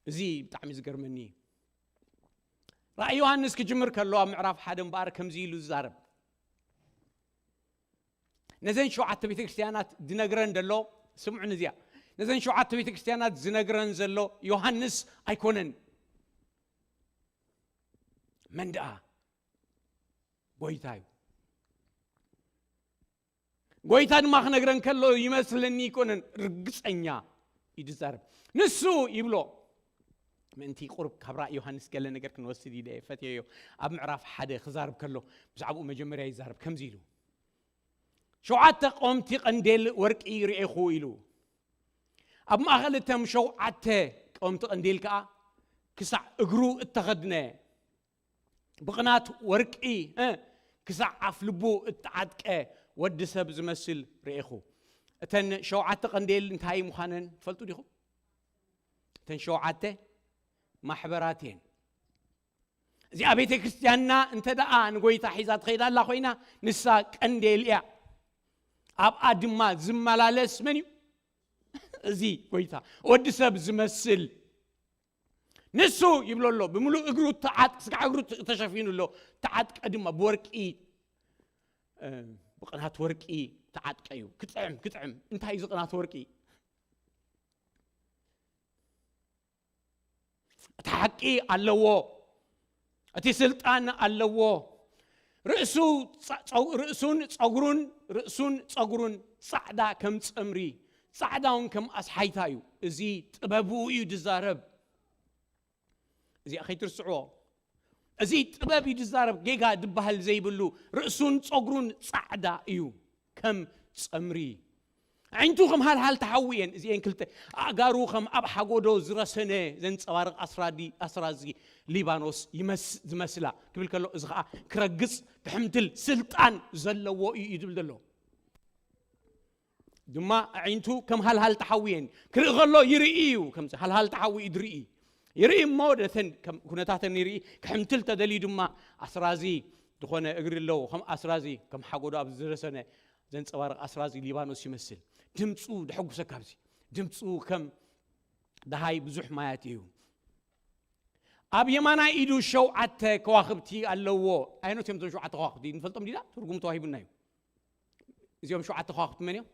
እዚ ብጣዕሚ ዝገርመኒ እዩ። ራእይ ዮሃንስ ክጅምር ከሎ ኣብ ምዕራፍ ሓደ እምበኣር ከምዚ ኢሉ ዝዛረብ፣ ነዘን ሸውዓተ ቤተ ክርስቲያናት ዝነግረን ዘሎ፣ ስምዑን እዚኣ፣ ነዘን ሸውዓተ ቤተ ክርስቲያናት ዝነግረን ዘሎ ዮሃንስ ኣይኮነን። መን ደኣ? ጎይታ እዩ። ጎይታ ድማ ክነግረን ከሎ ይመስለኒ ኣይኮነን፣ ርግጸኛ እዩ ዝዛረብ። ንሱ ይብሎ፣ ምእንቲ ቁሩብ ካብ ራእይ ዮሃንስ ገለ ነገር ክንወስድ ኢለ እየ ፈትየዮ። ኣብ ምዕራፍ ሓደ ክዛረብ ከሎ ብዛዕባኡ መጀመርያ ይዛረብ ከምዚ ኢሉ፣ ሸውዓተ ቀወምቲ ቀንዴል ወርቂ ርኤኹ ኢሉ። ኣብ ማእኸል እቶም ሸውዓተ ቀወምቲ ቀንዴል ከኣ ክሳዕ እግሩ እተኸድነ ብቕናት ወርቂ እ፣ ክሳዕ ኣፍ ልቡ እተዓጥቀ ወዲ ሰብ ዝመስል ርኤኹ። እተን ሸውዓተ ቀንዴል እንታይ ምዃነን ትፈልጡ ዲኹም? እተን ሸውዓተ ማሕበራት እየን። እዚኣ ቤተ ክርስቲያንና እንተ ደኣ ንጎይታ ሒዛ ትኸይዳ ኣላ ኮይና፣ ንሳ ቀንዴል እያ። ኣብኣ ድማ ዝመላለስ መን እዩ? እዚ ጎይታ ወዲ ሰብ ዝመስል ንሱ ይብሎ ኣሎ። ብምሉእ እግሩ ተዓጥ-፣ ስጋዕ እግሩ ተ-፣ ተሸፊኑ ኣሎ። ተዓጥቀ ድማ ብወርቂ፣ እ፣ ብቕናት ወርቂ ተዓጥቀ እዩ። ክጥዕም፣ ክጥዕም። እንታይ እዩ እዚ ቅናት ወርቂ? እቲ ሓቂ ኣለዎ። እቲ ስልጣን ኣለዎ። ርእሱ ጸ-፣ ጸው-፣ ርእሱን ጸጉሩን፣ ርእሱን ጸጉሩን ጻዕዳ ከም ጸምሪ፣ ጻዕዳውን ከም ኣስሓይታ እዩ። እዚ ጥበቡ እዩ ዝዛረብ። እዚኣ ከይትርስዕዎ። እዚ ጥበብ እዩ ዝዛረብ፣ ጌጋ ዝበሃል ዘይብሉ። ርእሱን ጸጉሩን ጻዕዳ እዩ ከም ጸምሪ። ኣዒንቱ ከም ሃልሃል ተሓዊ እየን፣ እዚኤን ክልተ። ኣእጋሩ ከም ኣብ ሓጎዶ ዝረሰነ ዘንጸባርቕ ኣስራዲ-፣ ኣስራዚ ሊባኖስ ይመስ-፣ ዝመስላ። ክብል ከሎ፣ እዚ ኸኣ ክረግጽ፣ ክሕምትል ስልጣን ዘለዎ እዩ፣ እዩ ዝብል ዘሎ። ድማ ኣዒንቱ ከም ሃልሃል ተሓዊ እየን። ክርኢ ከሎ ይርኢ እዩ፣ ከምዚ ሃልሃል ተሓዊ እዩ ዝርኢ። ይርኢ እሞ፣ ነተን ከም ኩነታተን ይርኢ፣ ክሕምትል ተደልዩ ድማ ኣስራዚ ዝኾነ እግሪ ኣለዎ፣ ከም ኣስራዚ፣ ከም ሓጎዶ ኣብ ዝረሰነ ዘንጸባርቕ ኣስራዚ ሊባኖስ ይመስል። ድምፁ ደሐጉሰካ፣ ኣብዚ ድምፁ ከም ደሃይ ብዙሕ ማያት እዩ። ኣብ የማናይ ኢዱ ሸውዓተ ከዋኽብቲ ኣለዎ። ኣይኖት እዮም እዞም ሸውዓተ ከዋኽብቲ? ንፈልጦም ዲና? ትርጉም ተዋሂቡና እዩ። እዚኦም ሸውዓተ ከዋኽብቲ መን እዮም?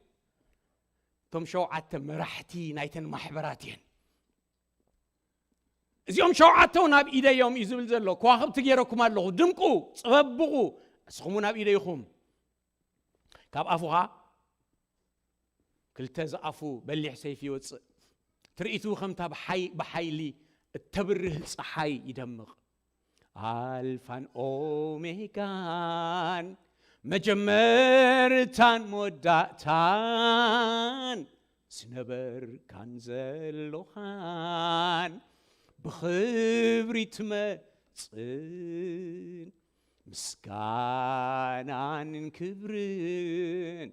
እቶም ሸውዓተ መራሕቲ ናይተን ማሕበራት እየን። እዚኦም ሸውዓተ እውን ኣብ ኢደይ እዮም እዩ ዝብል ዘሎ። ከዋኽብቲ ገይረኩም ኣለኹ፣ ድምቁ፣ ጽበብቑ፣ እስኹም እውን ኣብ ኢደይ ኢኹም። ካብ ኣፉኻ ክልተ ዝኣፉ በሊሕ ሰይፊ ይወጽእ። ትርኢቱ ከምታ ብሓይ-፣ ብሓይሊ እተብርህ ጸሓይ ይደምቕ። ኣልፋን ኦሜጋን፣ መጀመርታን መወዳእታን፣ ዝነበርካን ዘሎኻን፣ ብኽብሪ ትመጽእን፣ ምስጋናን ክብርን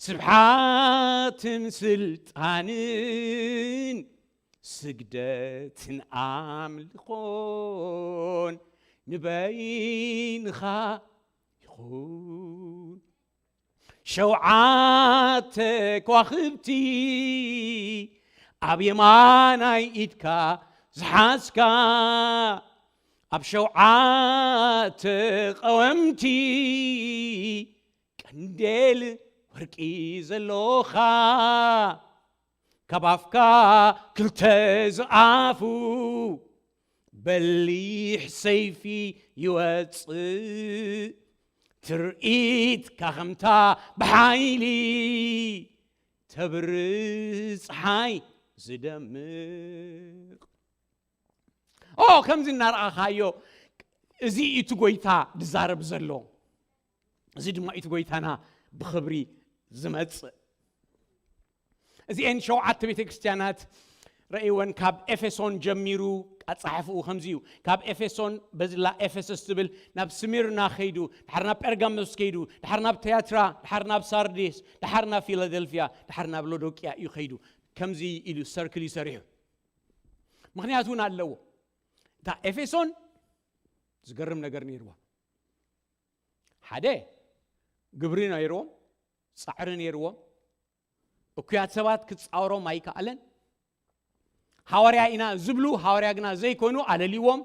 ስብሓትን ስልጣንን ስግደትን ኣምልኾን ንበይንኻ ኩን። ሸውዓተ ከዋኽብቲ ኣብ የማናይ ኢድካ ዝሓዝካ፣ ኣብ ሸውዓተ ቀወምቲ ቀንዴል ወርቂ ዘለኻ፣ ካብ ኣፍካ ክልተ ዝኣፉ በሊሕ ሰይፊ ይወጽእ፣ ትርኢትካ ከምታ ብሓይሊ ተብርህ ጸሓይ ዝደምቕ። ኦ፣ ከምዚ እናረኣኻዮ፣ እዚ እዩ እቲ ጎይታ ዝዛረብ ዘሎ። እዚ ድማ እዩ እቲ ጎይታና ብኽብሪ ዝመጽእ። እዚኤን ሸውዓተ ቤተ ክርስቲያናት ረእይወን። ካብ ኤፌሶን ጀሚሩ ኣጻሕፍኡ ከምዚ እዩ። ካብ ኤፌሶን በዝላ ኤፌሶስ ትብል ናብ ስሚርና ከይዱ፣ ድሓር ናብ ጴርጋሞስ ከይዱ፣ ድሓር ናብ ትያትራ፣ ድሓር ናብ ሳርዲስ፣ ድሓር ናብ ፊላደልፊያ፣ ድሓር ናብ ሎዶቅያ እዩ ከይዱ። ከምዚ ኢሉ ሰርክል እዩ ሰሪሑ። ምኽንያት እውን ኣለዎ። እታ ኤፌሶን ዝገርም ነገር ነይርዋ። ሓደ፣ ግብሪ ነይርዎም፣ ጻዕሪ ነይርዎም። እኩያት ሰባት ክጻወሮም ኣይከኣለን። ሃዋርያ ኢና ዝብሉ ሃዋርያ ግና ዘይኮኑ ኣለልዎም።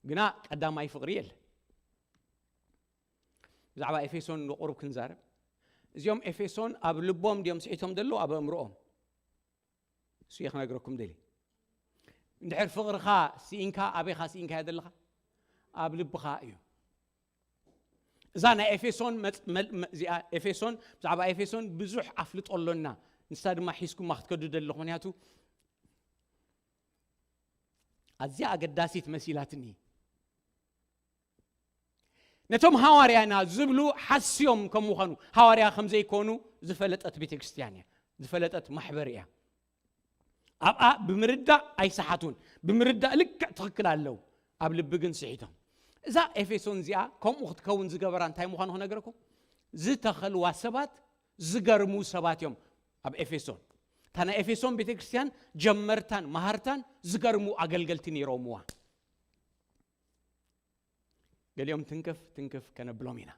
ግና ቀዳማይ ፍቕሪ የለ። ብዛዕባ ኤፌሶን ንቁሩብ ክንዛረብ። እዚኦም ኤፌሶን ኣብ ልቦም ድዮም ስሒቶም ዘለዉ፣ ኣብ ኣእምሮኦም? እሱ እየ ክነግረኩም ደሊ። እንድሕር ፍቕርኻ ስኢንካ፣ ኣበይኻ ስኢንካዮ ዘለኻ? ኣብ ልብኻ እዩ። እዛ ናይ ኤፌሶን መጽ-፣ መል-፣ መ-፣ እዚኣ ኤፌሶን፣ ብዛዕባ ኤፌሶን ብዙሕ ኣፍልጦ ኣሎና። ንሳ ድማ ሒዝኩማ ክትከዱ ደለኹ፣ ምኽንያቱ ኣዝያ ኣገዳሲት መሲላትኒ። ነቶም ሃዋርያና ዝብሉ ሓስዮም ከም ምዃኑ፣ ሃዋርያ ከም ዘይኮኑ ዝፈለጠት ቤተ ክርስቲያን እያ፣ ዝፈለጠት ማሕበር እያ። ኣብኣ ብምርዳእ ኣይሰሓቱን፣ ብምርዳእ ልክዕ ትኽክል ኣለዉ፣ ኣብ ልቢ ግን ስሒቶም። እዛ ኤፌሶን እዚኣ ከምኡ ክትከውን ዝገበራ እንታይ ምዃኑ ክነግረኩም፣ ዝተኸልዋ ሰባት ዝገርሙ ሰባት እዮም። ኣብ ኤፌሶን፣ እታ ናይ ኤፌሶን ቤተ ክርስቲያን ጀመርታን መሃርታን ዝገርሙ ኣገልገልቲ ነይሮምዋ። ገሊኦም ትንክፍ ትንክፍ ከነብሎም ኢና።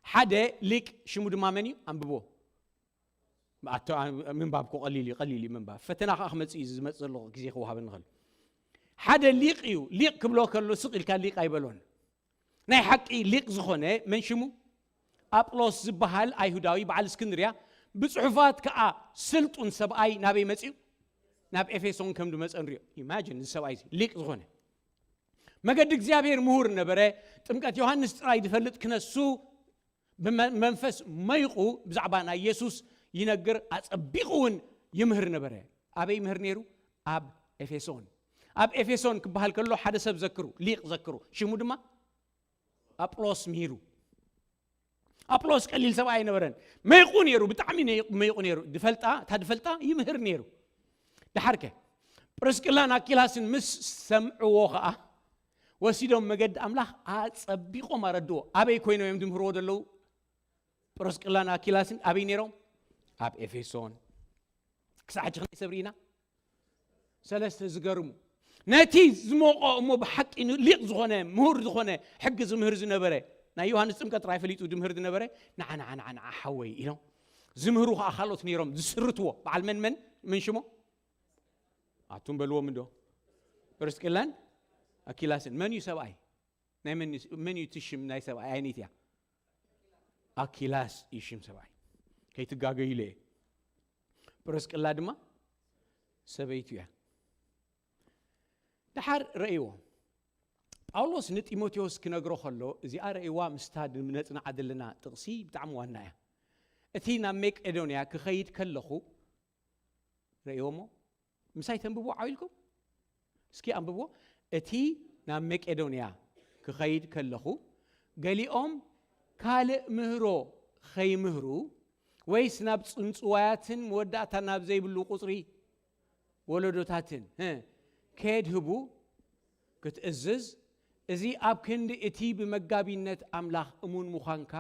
ሓደ ሊቅ፣ ሽሙ ድማ መን እዩ? ኣንብቦ። ኣቶ-፣ ምንባብ እኮ ቀሊል እዩ፣ ቀሊል እዩ ምንባብ። ፈተና ከዓ ክመጽእ እዩ፣ ዝመጽእ ዘሎ ግዜ ክወሃበኒ ይኽእል። ሓደ ሊቅ እዩ። ሊቅ ክብሎ ከሎ ስቕ ኢልካ ሊቅ ኣይበሎን። ናይ ሓቂ ሊቅ ዝኾነ መን ሽሙ? ኣጵሎስ ዝበሃል ኣይሁዳዊ በዓል እስክንድርያ፣ ብጽሑፋት ከዓ ስልጡን ሰብኣይ ናበይ መጺኡ? ናብ ኤፌሶን ከም ዝመጸ ንሪኦ። ኢማጂን፣ እዚ ሰብኣይ እዚ ሊቅ ዝኾነ፣ መገዲ እግዚኣብሔር ምሁር ነበረ። ጥምቀት ዮሃንስ ጥራይ ዝፈልጥ ክነሱ ብመ-፣ መንፈስ መይቑ ብዛዕባ ናይ የሱስ ይነግር፣ ኣጸቢቑ እውን ይምህር ነበረ። ኣበይ ይምህር ነይሩ? ኣብ ኤፌሶን። ኣብ ኤፌሶን ክበሃል ከሎ ሓደ ሰብ ዘክሩ፣ ሊቅ ዘክሩ። ሽሙ ድማ ኣጵሎስ ምሂሩ። ኣጵሎስ ቀሊል ሰብኣይ ኣይነበረን። መይቑ ነይሩ፣ ብጣዕሚ ነይ-፣ መይቑ ነይሩ። ድፈልጣ፣ እታ ድፈልጣ ይምህር ነይሩ። ደሓርከ ጵርስቅላን ኣኪላስን ምስ ሰምዕዎ ኸኣ ወሲዶም መገዲ ኣምላኽ ኣጸቢቖም ኣረድዎ። ኣበይ ኮይኖም እዮም ድምህርዎ ዘለዉ? ጵርስቅላን ኣኪላስን ኣበይ ነይሮም? ኣብ ኤፌሶን። ክሳዕ ሕጂ ክንደይ ሰብ ርኢና? ሰለስተ ዝገርሙ። ነቲ ዝሞቆ እሞ ብሓቂ ን-፣ ሊቅ ዝኾነ፣ ምሁር ዝኾነ፣ ሕጊ ዝምህር ዝነበረ፣ ናይ ዮሃንስ ጥምቀት ጥራይ ፈሊጡ ዝምህር ዝነበረ፣ ንዓ፣ ንዓ፣ ንዓ፣ ንዓ ሓወይ ኢሎም ዝምህሩ ኸዓ ካልኦት ነይሮም ዝስርትዎ። በዓል መን መን? መን ሽሞ? ኣቱም በልዎም እንዶ። ፕርስቅላን ኣኪላስን። መን እዩ ሰብኣይ? ናይ መን እዩ፣ መን እዩ እቲ ሽም ናይ ሰብኣይ? ኣይነይቲ እያ? ኣኪላስ እዩ ሽም ሰብኣይ። ከይትጋገዩለ እየ። ፕርስቅላ ድማ ሰበይቱ እያ። ደሓር ረእይዎ። ጳውሎስ ንጢሞቴዎስ ክነግሮ ከሎ፣ እዚኣ ረእይዋ ምስታ ነጽንዓ ዘለና ጥቕሲ ብጣዕሚ ዋና እያ። እቲ ናብ መቄዶንያ ክኸይድ ከለኹ፣ ረእይዎ እሞ፣ ምሳይ ተንብቦ ዓው ኢልኩም? እስኪ ኣንብቦ። እቲ ናብ መቄዶንያ ክኸይድ ከለኹ፣ ገሊኦም ካልእ ምህሮ ኸይምህሩ፣ ወይስ ናብ ጽንጽዋያትን መወዳእታ ናብ ዘይብሉ ቁጽሪ ወለዶታትን፣ እ፣ ከየድህቡ ክትእዝዝ፣ እዚ ኣብ ክንዲ እቲ ብመጋቢነት ኣምላኽ እሙን ምዃንካ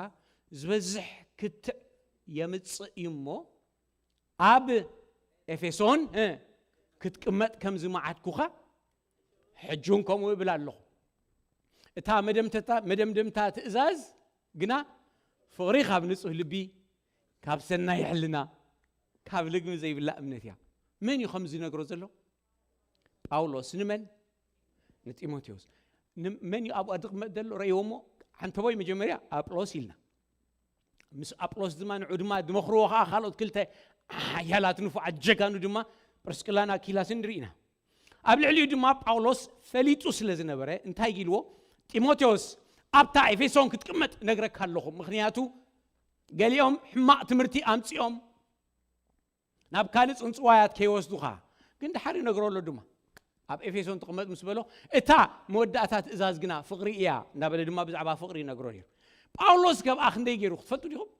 ዝበዝሕ ክትዕ የምጽእ እዩ እሞ፣ ኣብ ኤፌሶን፣ እ፣ ክትቅመጥ ከም ዝመዓድኩኻ፣ ሕጂ እውን ከምኡ እብል ኣለኹ። እታ መደምተታ መደምደምታ ትእዛዝ ግና ፍቕሪ ካብ ንጹህ ልቢ፣ ካብ ሰናይ ሕልና፣ ካብ ልግሚ ዘይብላ እምነት እያ። መን እዩ ከምዚ ዝነግሮ ዘሎ? ጳውሎስ ንመን? ንጢሞቴዎስ። ን- መን እዩ ኣብኣ ዝቕመጥ ዘሎ? ረእይዎ እሞ፣ ሓንተቦይ መጀመርያ ኣጵሎስ ኢልና፣ ምስ ኣጵሎስ ድማ ንዑ ድማ ዝመኽርዎ ከዓ ካልኦት ክልተ ሓያላት ንፉዓት ጀጋኑ ድማ ጵርስቅላን ኣኪላስን ንርኢ ኢና። ኣብ ልዕሊኡ ድማ ጳውሎስ ፈሊጡ ስለ ዝነበረ እንታይ ኢልዎ? ጢሞቴዎስ ኣብታ ኤፌሶን ክትቅመጥ ነግረካ ኣለኹ፣ ምኽንያቱ ገሊኦም ሕማቕ ትምህርቲ ኣምጺኦም ናብ ካልእ ጽንጽዋያት ከይወስዱኻ። ግን ድሓር ይነግሮ ኣሎ ድማ፣ ኣብ ኤፌሶን ትቕመጥ ምስ በሎ፣ እታ መወዳእታ ትእዛዝ ግና ፍቕሪ እያ እንዳበለ ድማ ብዛዕባ ፍቕሪ ይነግሮ ነይሩ። ጳውሎስ ከብኣ ክንደይ ገይሩ ክትፈልጡ ዲኹም?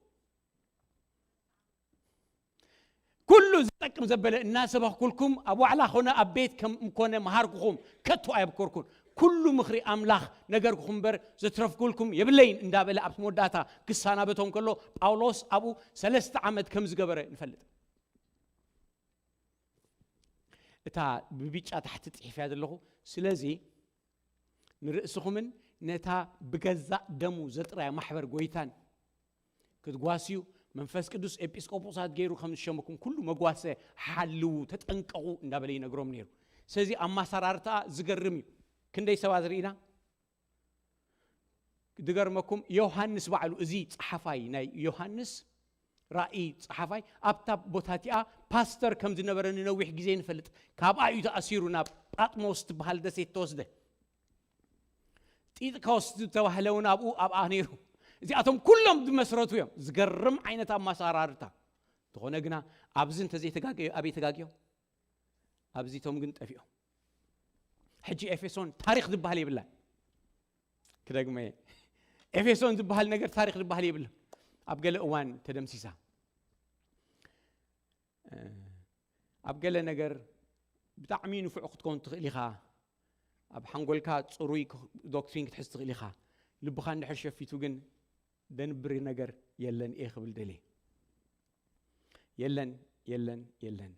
ኩሉ ዝጠቅም ዘበለ እናሰበኽኩልኩም፣ ኣብ ዋዕላ ኾነ ኣብ ቤት ከም ኮነ መሃርኩኹም፣ ከቶ ኣየብኮርኩን። ኩሉ ምኽሪ ኣምላኽ ነገርኩኹም እምበር ዘትረፍኩልኩም የብለይን እንዳበለ ኣብ መወዳእታ ክሰናበቶም ከሎ፣ ጳውሎስ ኣብኡ ሰለስተ ዓመት ከም ዝገበረ ንፈልጥ። እታ ብቢጫ ታሕቲ ጽሒፍያ ዘለኹ። ስለዚ ንርእስኹምን ነታ ብገዛእ ደሙ ዘጥራያ ማሕበር ጎይታን ክትጓስዩ መንፈስ ቅዱስ ኤጲስቆጶሳት ገይሩ ከም ዝሸመኩም ኩሉ መጓሰ ሓልዉ፣ ተጠንቀቑ እንዳበለ ይነግሮም ነይሩ። ስለዚ ኣማሰራርታ ዝገርም እዩ። ክንደይ ሰባት ርኢና? ዝገርመኩም ዮሃንስ ባዕሉ፣ እዚ ጸሓፋይ ናይ ዮሃንስ ራእይ ጸሓፋይ፣ ኣብታ ቦታ እቲኣ ፓስተር ከም ዝነበረ ንነዊሕ ግዜ ንፈልጥ። ካብኣ እዩ ተኣሲሩ ናብ ጳጥሞስ ትበሃል ደሴት ተወስደ። ጢጥቆስ ዝተባህለ እውን ኣብኡ ኣብኣ ነይሩ። እዚኣቶም ኩሎም ዝመስረቱ እዮም። ዝገርም ዓይነት ኣመሰራርታ። እንተኾነ ግና ኣብዚ እንተዘይተጋገዩ ኣበይ ተጋግዮም? ኣብዚቶም ግን ጠፊኦም። ሕጂ ኤፌሶን ታሪኽ ዝበሃል የብላን። ክደግመ እየ። ኤፌሶን ዝበሃል ነገር ታሪኽ ዝበሃል የብልን። ኣብ ገለ እዋን ተደምሲሳ። ኣብ ገለ ነገር ብጣዕሚ ንፉዕ ክትከውን ትኽእል ኢኻ። ኣብ ሓንጎልካ ጽሩይ ክ- ዶክትሪን ክትሕዝ ትኽእል ኢኻ። ልብኻ እንድሕር ሸፊቱ ግን ደንብሪ ነገር የለን እየ ክብል ደልየ። የለን፣ የለን፣ የለን።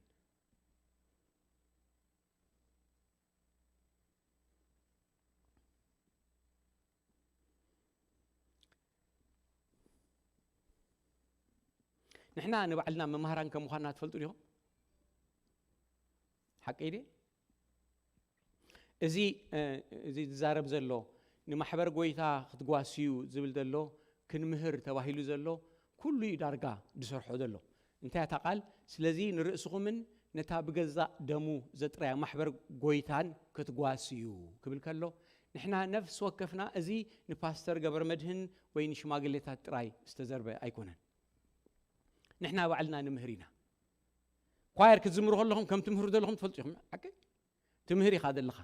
ንሕና ንባዕልና መማህራን ከም ምዃንና ትፈልጡ ዲኹም? ሓቀይ ድየ? እዚ እ፣ እዚ ዝዛረብ ዘሎ ንማሕበር ጎይታ ክትጓስዩ ዝብል ዘሎ ክንምህር ተባሂሉ ዘሎ ኩሉ እዩ ዳርጋ ዝሰርሖ ዘሎ። እንታይ እታ ቃል? ስለዚ ንርእስኹምን ነታ ብገዛእ ደሙ ዘጥረያ ማሕበር ጎይታን ክትጓስዩ ክብል ከሎ፣ ንሕና ነፍሲ ወከፍና እዚ ንፓስተር ገብረ መድህን ወይ ንሽማግሌታት ጥራይ ዝተዘርበ ኣይኮነን። ንሕና ባዕልና ንምህር ኢና። ኳየር ክትዝምሩ ከለኹም ከም ትምህሩ ዘለኹም ትፈልጡ ኢኹም። ሓቂ ትምህር ኢኻ ዘለኻ።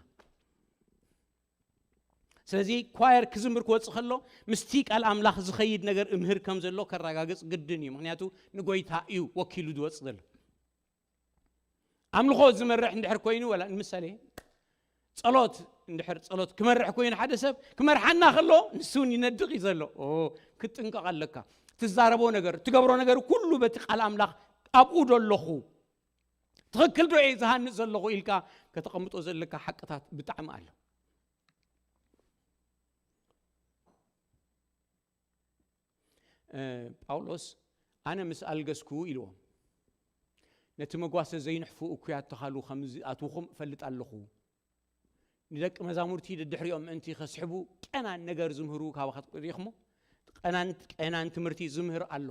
ስለዚ ኳየር ክዝምር ክወጽእ ከሎ ምስቲ ቃል ኣምላኽ ዝኸይድ ነገር እምህር ከም ዘሎ ከረጋግጽ ግድን እዩ። ምክንያቱ ንጎይታ እዩ ወኪሉ ዝወጽእ ዘሎ። ኣምልኾ ዝመርሕ እንድሕር ኮይኑ፣ ወላ ንምሳሌ ጸሎት እንድሕር ጸሎት ክመርሕ ኮይኑ ሓደ ሰብ ክመርሓና ከሎ ንሱ እውን ይነድቕ እዩ ዘሎ። ኦ፣ ክትጥንቀቕ ኣለካ። ትዛረቦ ነገር፣ ትገብሮ ነገር ኩሉ በቲ ቃል ኣምላኽ ኣብኡ ዶ ኣለኹ? ትኽክል ዶ እየ ዝሃንጽ ዘለኹ ኢልካ ከተቐምጦ ዘለካ ሓቅታት ብጣዕሚ ኣሎ። እ፣ ጳውሎስ ኣነ ምስ ኣልገስኩ ኢልዎም፣ ነቲ መጓሰ ዘይንሕፉ እኩያት ተኻሉ ከም ዝኣትውኹም እፈልጥ ኣለኹ። ንደቂ መዛሙርቲ ደድሕሪኦም ምእንቲ ከስሕቡ ቀናን ነገር ዝምህሩ ካባኻትኩም ርኢኹሞ? ቀናን፣ ቀናን ትምህርቲ ዝምህር ኣሎ።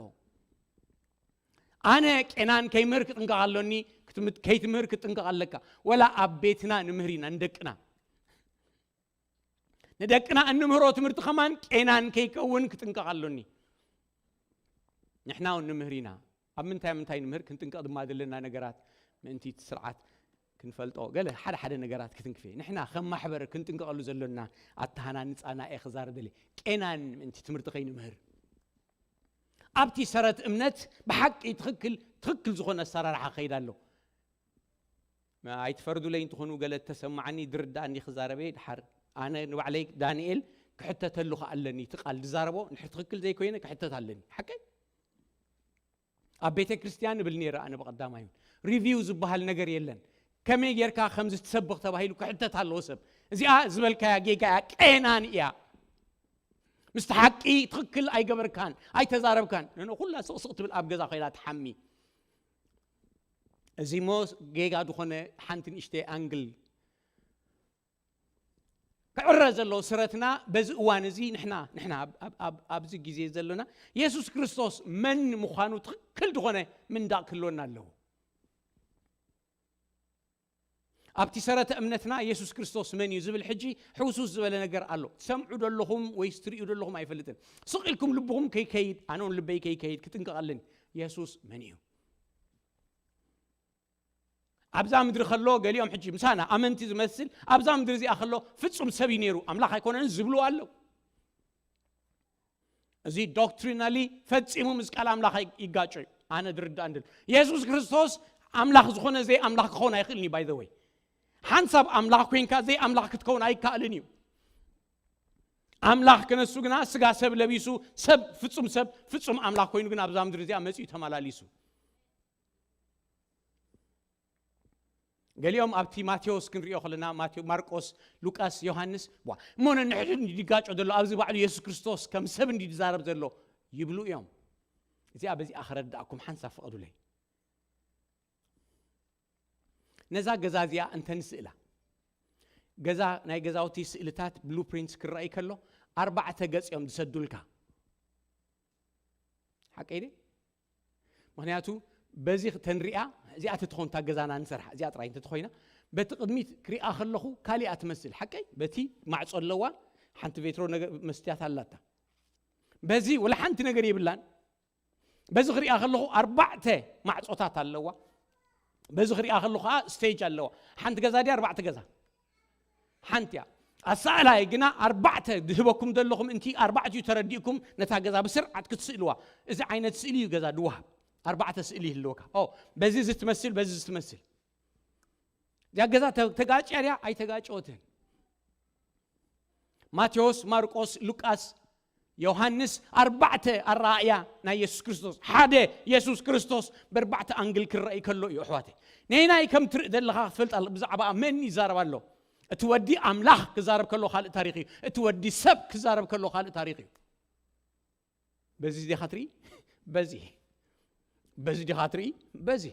ኣነ ቄናን ከይምህር ክጥንቀቕ ኣሎኒ፣ ክትም- ከይትምህር ክጥንቀቕ ኣለካ። ወላ ኣብ ቤትና ንምህር ኢና ንደቅና። ንደቅና እንምህሮ ትምህርቲ ከማን ቄናን ከይከውን ክጥንቀቕ ኣሎኒ። ንሕና እውን ንምህር ኢና። ኣብ ምንታይ ምንታይ ንምህር ክንጥንቀቕ ድማ ዘለና ነገራት ምእንቲ እቲ ስርዓት ክንፈልጦ ገለ ሓደ ሓደ ነገራት ክትንክፍ እየ። ንሕና ከም ማሕበር ክንጥንቀቐሉ ዘሎና ኣተሃናንጻና እየ ክዛረብ ደልየ። ቄናን ምእንቲ ትምህርቲ ከይንምህር ኣብቲ ሰረት እምነት ብሓቂ ትኽክል ትኽክል ዝኾነ ኣሰራርሓ ክኸይድ ኣሎ። ኣይትፈርዱለይ እንትኾኑ ገለ ተሰማዓኒ ድርዳእኒ ክዛረበ ድሓር ኣነ ንባዕለይ ዳንኤል ክሕተተሉ ከኣ ኣለኒ። እቲ ቃል ዝዛረቦ እንድሕር ትኽክል ዘይኮይነ ክሕተት ኣለኒ። ሓቀይ ኣብ ቤተ ክርስቲያን እብል ነይረ ኣነ ብቐዳማይ እውን ሪቪው ዝበሃል ነገር የለን። ከመይ ጌርካ ከም ዝትሰብኽ ተባሂሉ ክሕተት ኣለዎ ሰብ። እዚኣ ዝበልካያ ጌጋ እያ፣ ቄናን እያ። ምስቲ ሓቂ ትኽክል ኣይገበርካን ኣይተዛረብካን። ንኖ ኩላ ስቕስቕ ትብል ኣብ ገዛ ኮይና ትሓሚ። እዚ ሞ ጌጋ ዝኾነ ሓንቲ ንእሽተይ ኣንግል ክዕረ ዘለዎ ስረትና በዚ እዋን እዚ ንሕና ንሕና ኣብ- ኣብ- ኣብ- ኣብዚ ግዜ ዘሎና የሱስ ክርስቶስ መን ምዃኑ ትኽክል ዝኾነ ምንዳቕ ክህልወና ኣለዎ። ኣብቲ ሰረተ እምነትና የሱስ ክርስቶስ መን እዩ ዝብል ሕጂ ሕውሱስ ዝበለ ነገር ኣሎ። ትሰምዑ ደለኹም ወይስ ትርእዩ ደለኹም ኣይፈልጥን። ስቕ ኢልኩም ልብኹም ከይከይድ፣ ኣነ እውን ልበይ ከይከይድ ክጥንቀቕ ኣለኒ። የሱስ መን እዩ? ኣብዛ ምድሪ ከሎ ገሊኦም ሕጂ ምሳና ኣመንቲ ዝመስል ኣብዛ ምድሪ እዚኣ ከሎ ፍጹም ሰብ እዩ ነይሩ፣ ኣምላኽ ኣይኮነን ዝብሉ ኣለዉ። እዚ ዶክትሪናሊ ፈጺሙ ምስ ቃል ኣምላኽ ይጋጮ እዩ። ኣነ ድርዳእ እንድል የሱስ ክርስቶስ ኣምላኽ ዝኾነ ዘይ ኣምላኽ ክኸውን ኣይኽእልን እዩ። ባይ ዘ ወይ ሓንሳብ ኣምላኽ ኮይንካ ዘይ ኣምላኽ ክትከውን ኣይከኣልን እዩ። ኣምላኽ ክነሱ ግና ስጋ ሰብ ለቢሱ ሰብ ፍጹም ሰብ ፍጹም ኣምላኽ ኮይኑ ግን ኣብዛ ምድሪ እዚኣ መጺኡ ተመላሊሱ። ገሊኦም ኣብቲ ማቴዎስ ክንሪኦ ከለና ማቴዎ ማርቆስ ሉቃስ ዮሃንስ ዋ እሞ ነንሕድሕድ እንዲ ድጋጮ ዘሎ ኣብዚ ባዕሉ የሱስ ክርስቶስ ከም ሰብ እንዲ ዝዛረብ ዘሎ ይብሉ እዮም። እዚኣ በዚኣ ከረዳእኩም ሓንሳብ ፍቐዱለይ። ነዛ ገዛ እዚኣ እንተ ንስእላ ገዛ ናይ ገዛውቲ ስእልታት ብሉፕሪንትስ ክረኣይ ከሎ ኣርባዕተ ገጽ እዮም ዝሰዱልካ። ሓቀይ ደ ምክንያቱ በዚ ተንሪኣ እዚኣ ተትኾንታ ገዛና ንሰርሓ እዚኣ ጥራይ እንተትኾይና በቲ ቅድሚት ክሪኣ ከለኹ ካሊኣ ትመስል ሓቀይ በቲ ማዕጾ ኣለዋ ሓንቲ ቬትሮ ነገር መስትያት ኣላታ በዚ ወላ ሓንቲ ነገር የብላን። በዚ ክሪኣ ከለኹ ኣርባዕተ ማዕጾታት ኣለዋ። በዚ ክሪኣ ከለኹ ከዓ ስቴጅ ኣለዋ። ሓንቲ ገዛ ድያ ኣርባዕተ ገዛ ሓንቲ እያ። ኣሳእላይ ግና ኣርባዕተ ዝህበኩም ዘለኹም እንቲ ኣርባዕቲኡ ተረዲእኩም ነታ ገዛ ብስርዓት ክትስእልዋ። እዚ ዓይነት ስእሊ እዩ ገዛ ድወሃብ። ኣርባዕተ ስእሊ ይህልወካ። ኦ በዚ እዚ ትመስል በዚ እዚ ትመስል። እዚኣ ገዛ ተ- ተጋጭያ ድያ ኣይተጋጨወትን። ማቴዎስ፣ ማርቆስ፣ ሉቃስ፣ ዮሃንስ ኣርባዕተ ኣረኣእያ ናይ የሱስ ክርስቶስ ሓደ የሱስ ክርስቶስ ብኣርባዕተ ኣንግል ክረኣይ ከሎ እዩ ኣሕዋተይ። ነይናይ ከም ትርኢ ዘለኻ ክትፈልጥ ኣለ ብዛዕባ መን ይዛረብ ኣሎ። እቲ ወዲ ኣምላኽ ክዛረብ ከሎ ካልእ ታሪኽ እዩ። እቲ ወዲ ሰብ ክዛረብ ከሎ ካልእ ታሪኽ እዩ። በዚ ዲኻ ትርኢ በዚ በዚ ዲኻ ትርኢ በዚ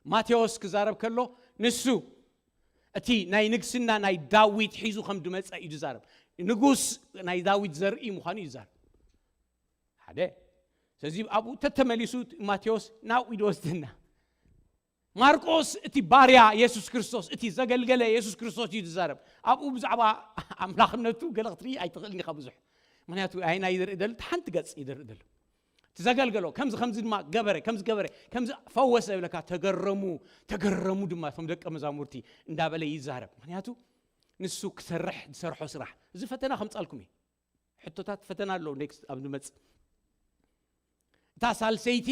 ማቴዎስ ክዛረብ ከሎ ንሱ እቲ ናይ ንግስና ናይ ዳዊት ሒዙ ከም ድመፀ እዩ ዝዛረብ። ንጉስ ናይ ዳዊት ዘርኢ ምዃኑ እዩ ዝዛረብ። ሓደ ስለዚ ኣብኡ ተተመሊሱ ማቴዎስ ናብኡ ይወስደና። ማርቆስ እቲ ባርያ የሱስ ክርስቶስ እቲ ዘገልገለ የሱስ ክርስቶስ እዩ ዝዛረብ። ኣብኡ ብዛዕባ ኣምላኽነቱ ገለ ክትርኢ ኣይትኽእልን ኢኻ ብዙሕ። ምክንያቱ ኣይና ይደርኢ ደሉ ሓንቲ ገጽ ይደርኢ ደሉ እቲ ዘገልገሎ ከምዚ ከምዚ ድማ ገበረ ከምዚ ገበረ ከምዚ ፈወሰ ይብለካ። ተገረሙ ተገረሙ ድማ እቶም ደቀ መዛሙርቲ እንዳበለ ይዛረብ። ምክንያቱ ንሱ ክሰርሕ ዝሰርሖ ስራሕ እዚ ፈተና ከምጻልኩም እዩ። ሕቶታት ፈተና ኣለዉ ኔክስት ኣብ ንመጽእ። እታ ሳልሰይቲ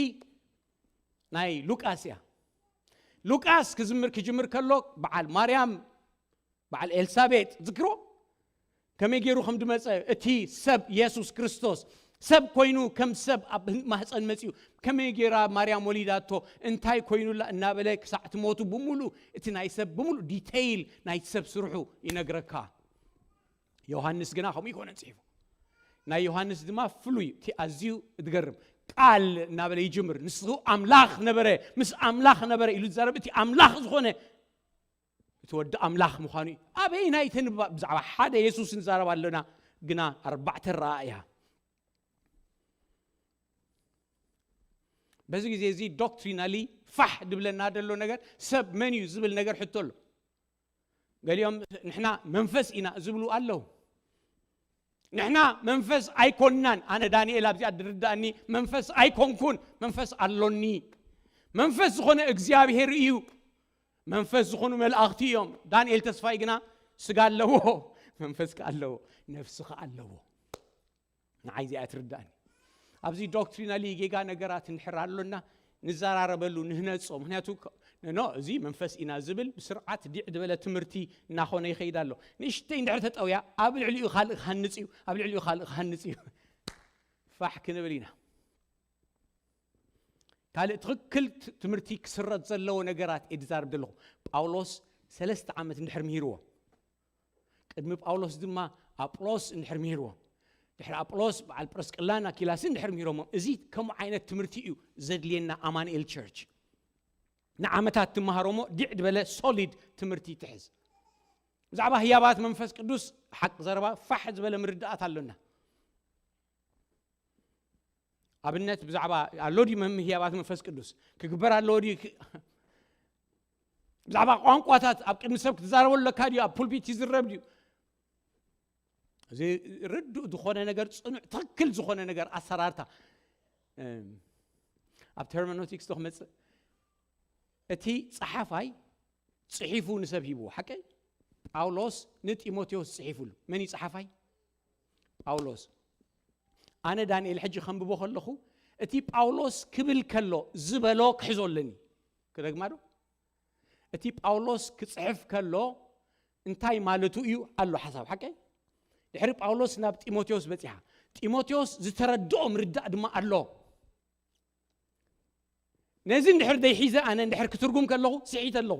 ናይ ሉቃስ እያ። ሉቃስ ክዝምር ክጅምር ከሎ በዓል ማርያም በዓል ኤልሳቤጥ ዝክሮ ከመይ ገይሩ ከም ድመፀ እቲ ሰብ የሱስ ክርስቶስ ሰብ ኮይኑ ከም ሰብ ኣብ ማህፀን መፅኡ ከመይ ገይራ ማርያም ወሊዳቶ እንታይ ኮይኑላ እናበለ ክሳዕ ትሞቱ ብምሉእ እቲ ናይ ሰብ ብምሉእ ዲተይል ናይ ሰብ ስርሑ ይነግረካ። ዮሃንስ ግና ከምኡ ይኮነ ፅሒፉ። ናይ ዮሃንስ ድማ ፍሉይ እቲ ኣዝዩ እትገርም ቃል እናበለ ይጅምር። ንሱ ኣምላኽ ነበረ፣ ምስ ኣምላኽ ነበረ ኢሉ ዝዛረብ እቲ ኣምላኽ ዝኾነ እቲ ወዲ ኣምላኽ ምዃኑ እዩ። ኣበይ ናይ ተንባ ብዛዕባ ሓደ የሱስ ንዛረብ ኣለና ግና ኣርባዕተ ረኣእያ። በዚ ግዜ እዚ ዶክትሪናሊ ፋሕ ድብለና ደሎ ነገር ሰብ መን እዩ ዝብል ነገር ሕቶ ኣሎ። ገሊኦም ንሕና መንፈስ ኢና ዝብሉ ኣለዉ። ንሕና መንፈስ ኣይኮንናን። ኣነ ዳንኤል ኣብዚኣ ድርዳእኒ መንፈስ ኣይኮንኩን፣ መንፈስ ኣሎኒ። መንፈስ ዝኾነ እግዚኣብሔር እዩ። መንፈስ ዝኾኑ መላእኽቲ እዮም። ዳንኤል ተስፋይ ግና ስጋ ኣለዎ፣ መንፈስ ከ ኣለዎ፣ ነፍሲ ከ ኣለዎ። ንዓይ እዚኣ ትርዳእኒ። ኣብዚ ዶክትሪናሊ ጌጋ ነገራት እንድሕር ኣሎና ንዘራረበሉ ንህነጾ። ምክንያቱ ኖ እዚ መንፈስ ኢና ዝብል ብስርዓት ዲዕ ዝበለ ትምህርቲ እናኾነ ይኸይድ ኣሎ። ንእሽተይ እንድሕር ተጠውያ ኣብ ልዕሊኡ ካልእ ክሃንጽ እዩ፣ ኣብ ልዕሊኡ ካልእ ክሃንጽ እዩ። ፋሕ ክንብል ኢና። ካልእ ትኽክል ትምህርቲ ክስረት ዘለዎ ነገራት እየ ዝዛረብ ዘለኹ። ጳውሎስ ሰለስተ ዓመት እንድሕር ምሂርዎ ቅድሚ ጳውሎስ ድማ ኣጵሎስ እንድሕር ምሂርዎ ድሕሪ ኣጵሎስ በዓል ጵርስቅላን ኣኪላስን ድሕሪ ምሂሮሞም፣ እዚ ከምኡ ዓይነት ትምህርቲ እዩ ዘድልየና። ኣማኑኤል ቸርች ንዓመታት ትመሃሮሞ ዲዕ ዝበለ ሶሊድ ትምህርቲ ትሕዝ። ብዛዕባ ህያባት መንፈስ ቅዱስ ሓቂ ዘረባ ፋሕ ዝበለ ምርዳኣት ኣሎና። ኣብነት ብዛዕባ ኣሎ ድዩ መም ህያባት መንፈስ ቅዱስ ክግበር ኣለዎ ድዩ ክ- ብዛዕባ ቋንቋታት ኣብ ቅድሚ ሰብ ክትዛረበሉ ኣለካ ድዩ ኣብ ፑልፒት ይዝረብ ድዩ? እዚ ርዱእ ዝኾነ ነገር፣ ጽኑዕ ትኽክል ዝኾነ ነገር ኣሰራርታ እም፣ ኣብቲ ሄርመኖቲክስ ዶ ክመጽእ? እቲ ጸሓፋይ ጽሒፉ ንሰብ ሂብዎ። ሓቀይ? ጳውሎስ ንጢሞቴዎስ ጽሒፉሉ። መን እዩ ጸሓፋይ? ጳውሎስ። ኣነ ዳንኤል ሕጂ ከንብቦ ከለኹ እቲ ጳውሎስ ክብል ከሎ ዝበሎ ክሕዞ ኣለኒ። ክደግማ ዶ? እቲ ጳውሎስ ክጽሕፍ ከሎ እንታይ ማለቱ እዩ ኣሎ ሓሳብ። ሓቀይ? ድሕሪ ጳውሎስ ናብ ጢሞቴዎስ በጺሓ፣ ጢሞቴዎስ ዝተረድኦ ምርዳእ ድማ ኣሎ። ነዚ እንድሕር ደይሒዘ ኣነ እንድሕር ክትርጉም ከለኹ ስሒተ ኣለኹ።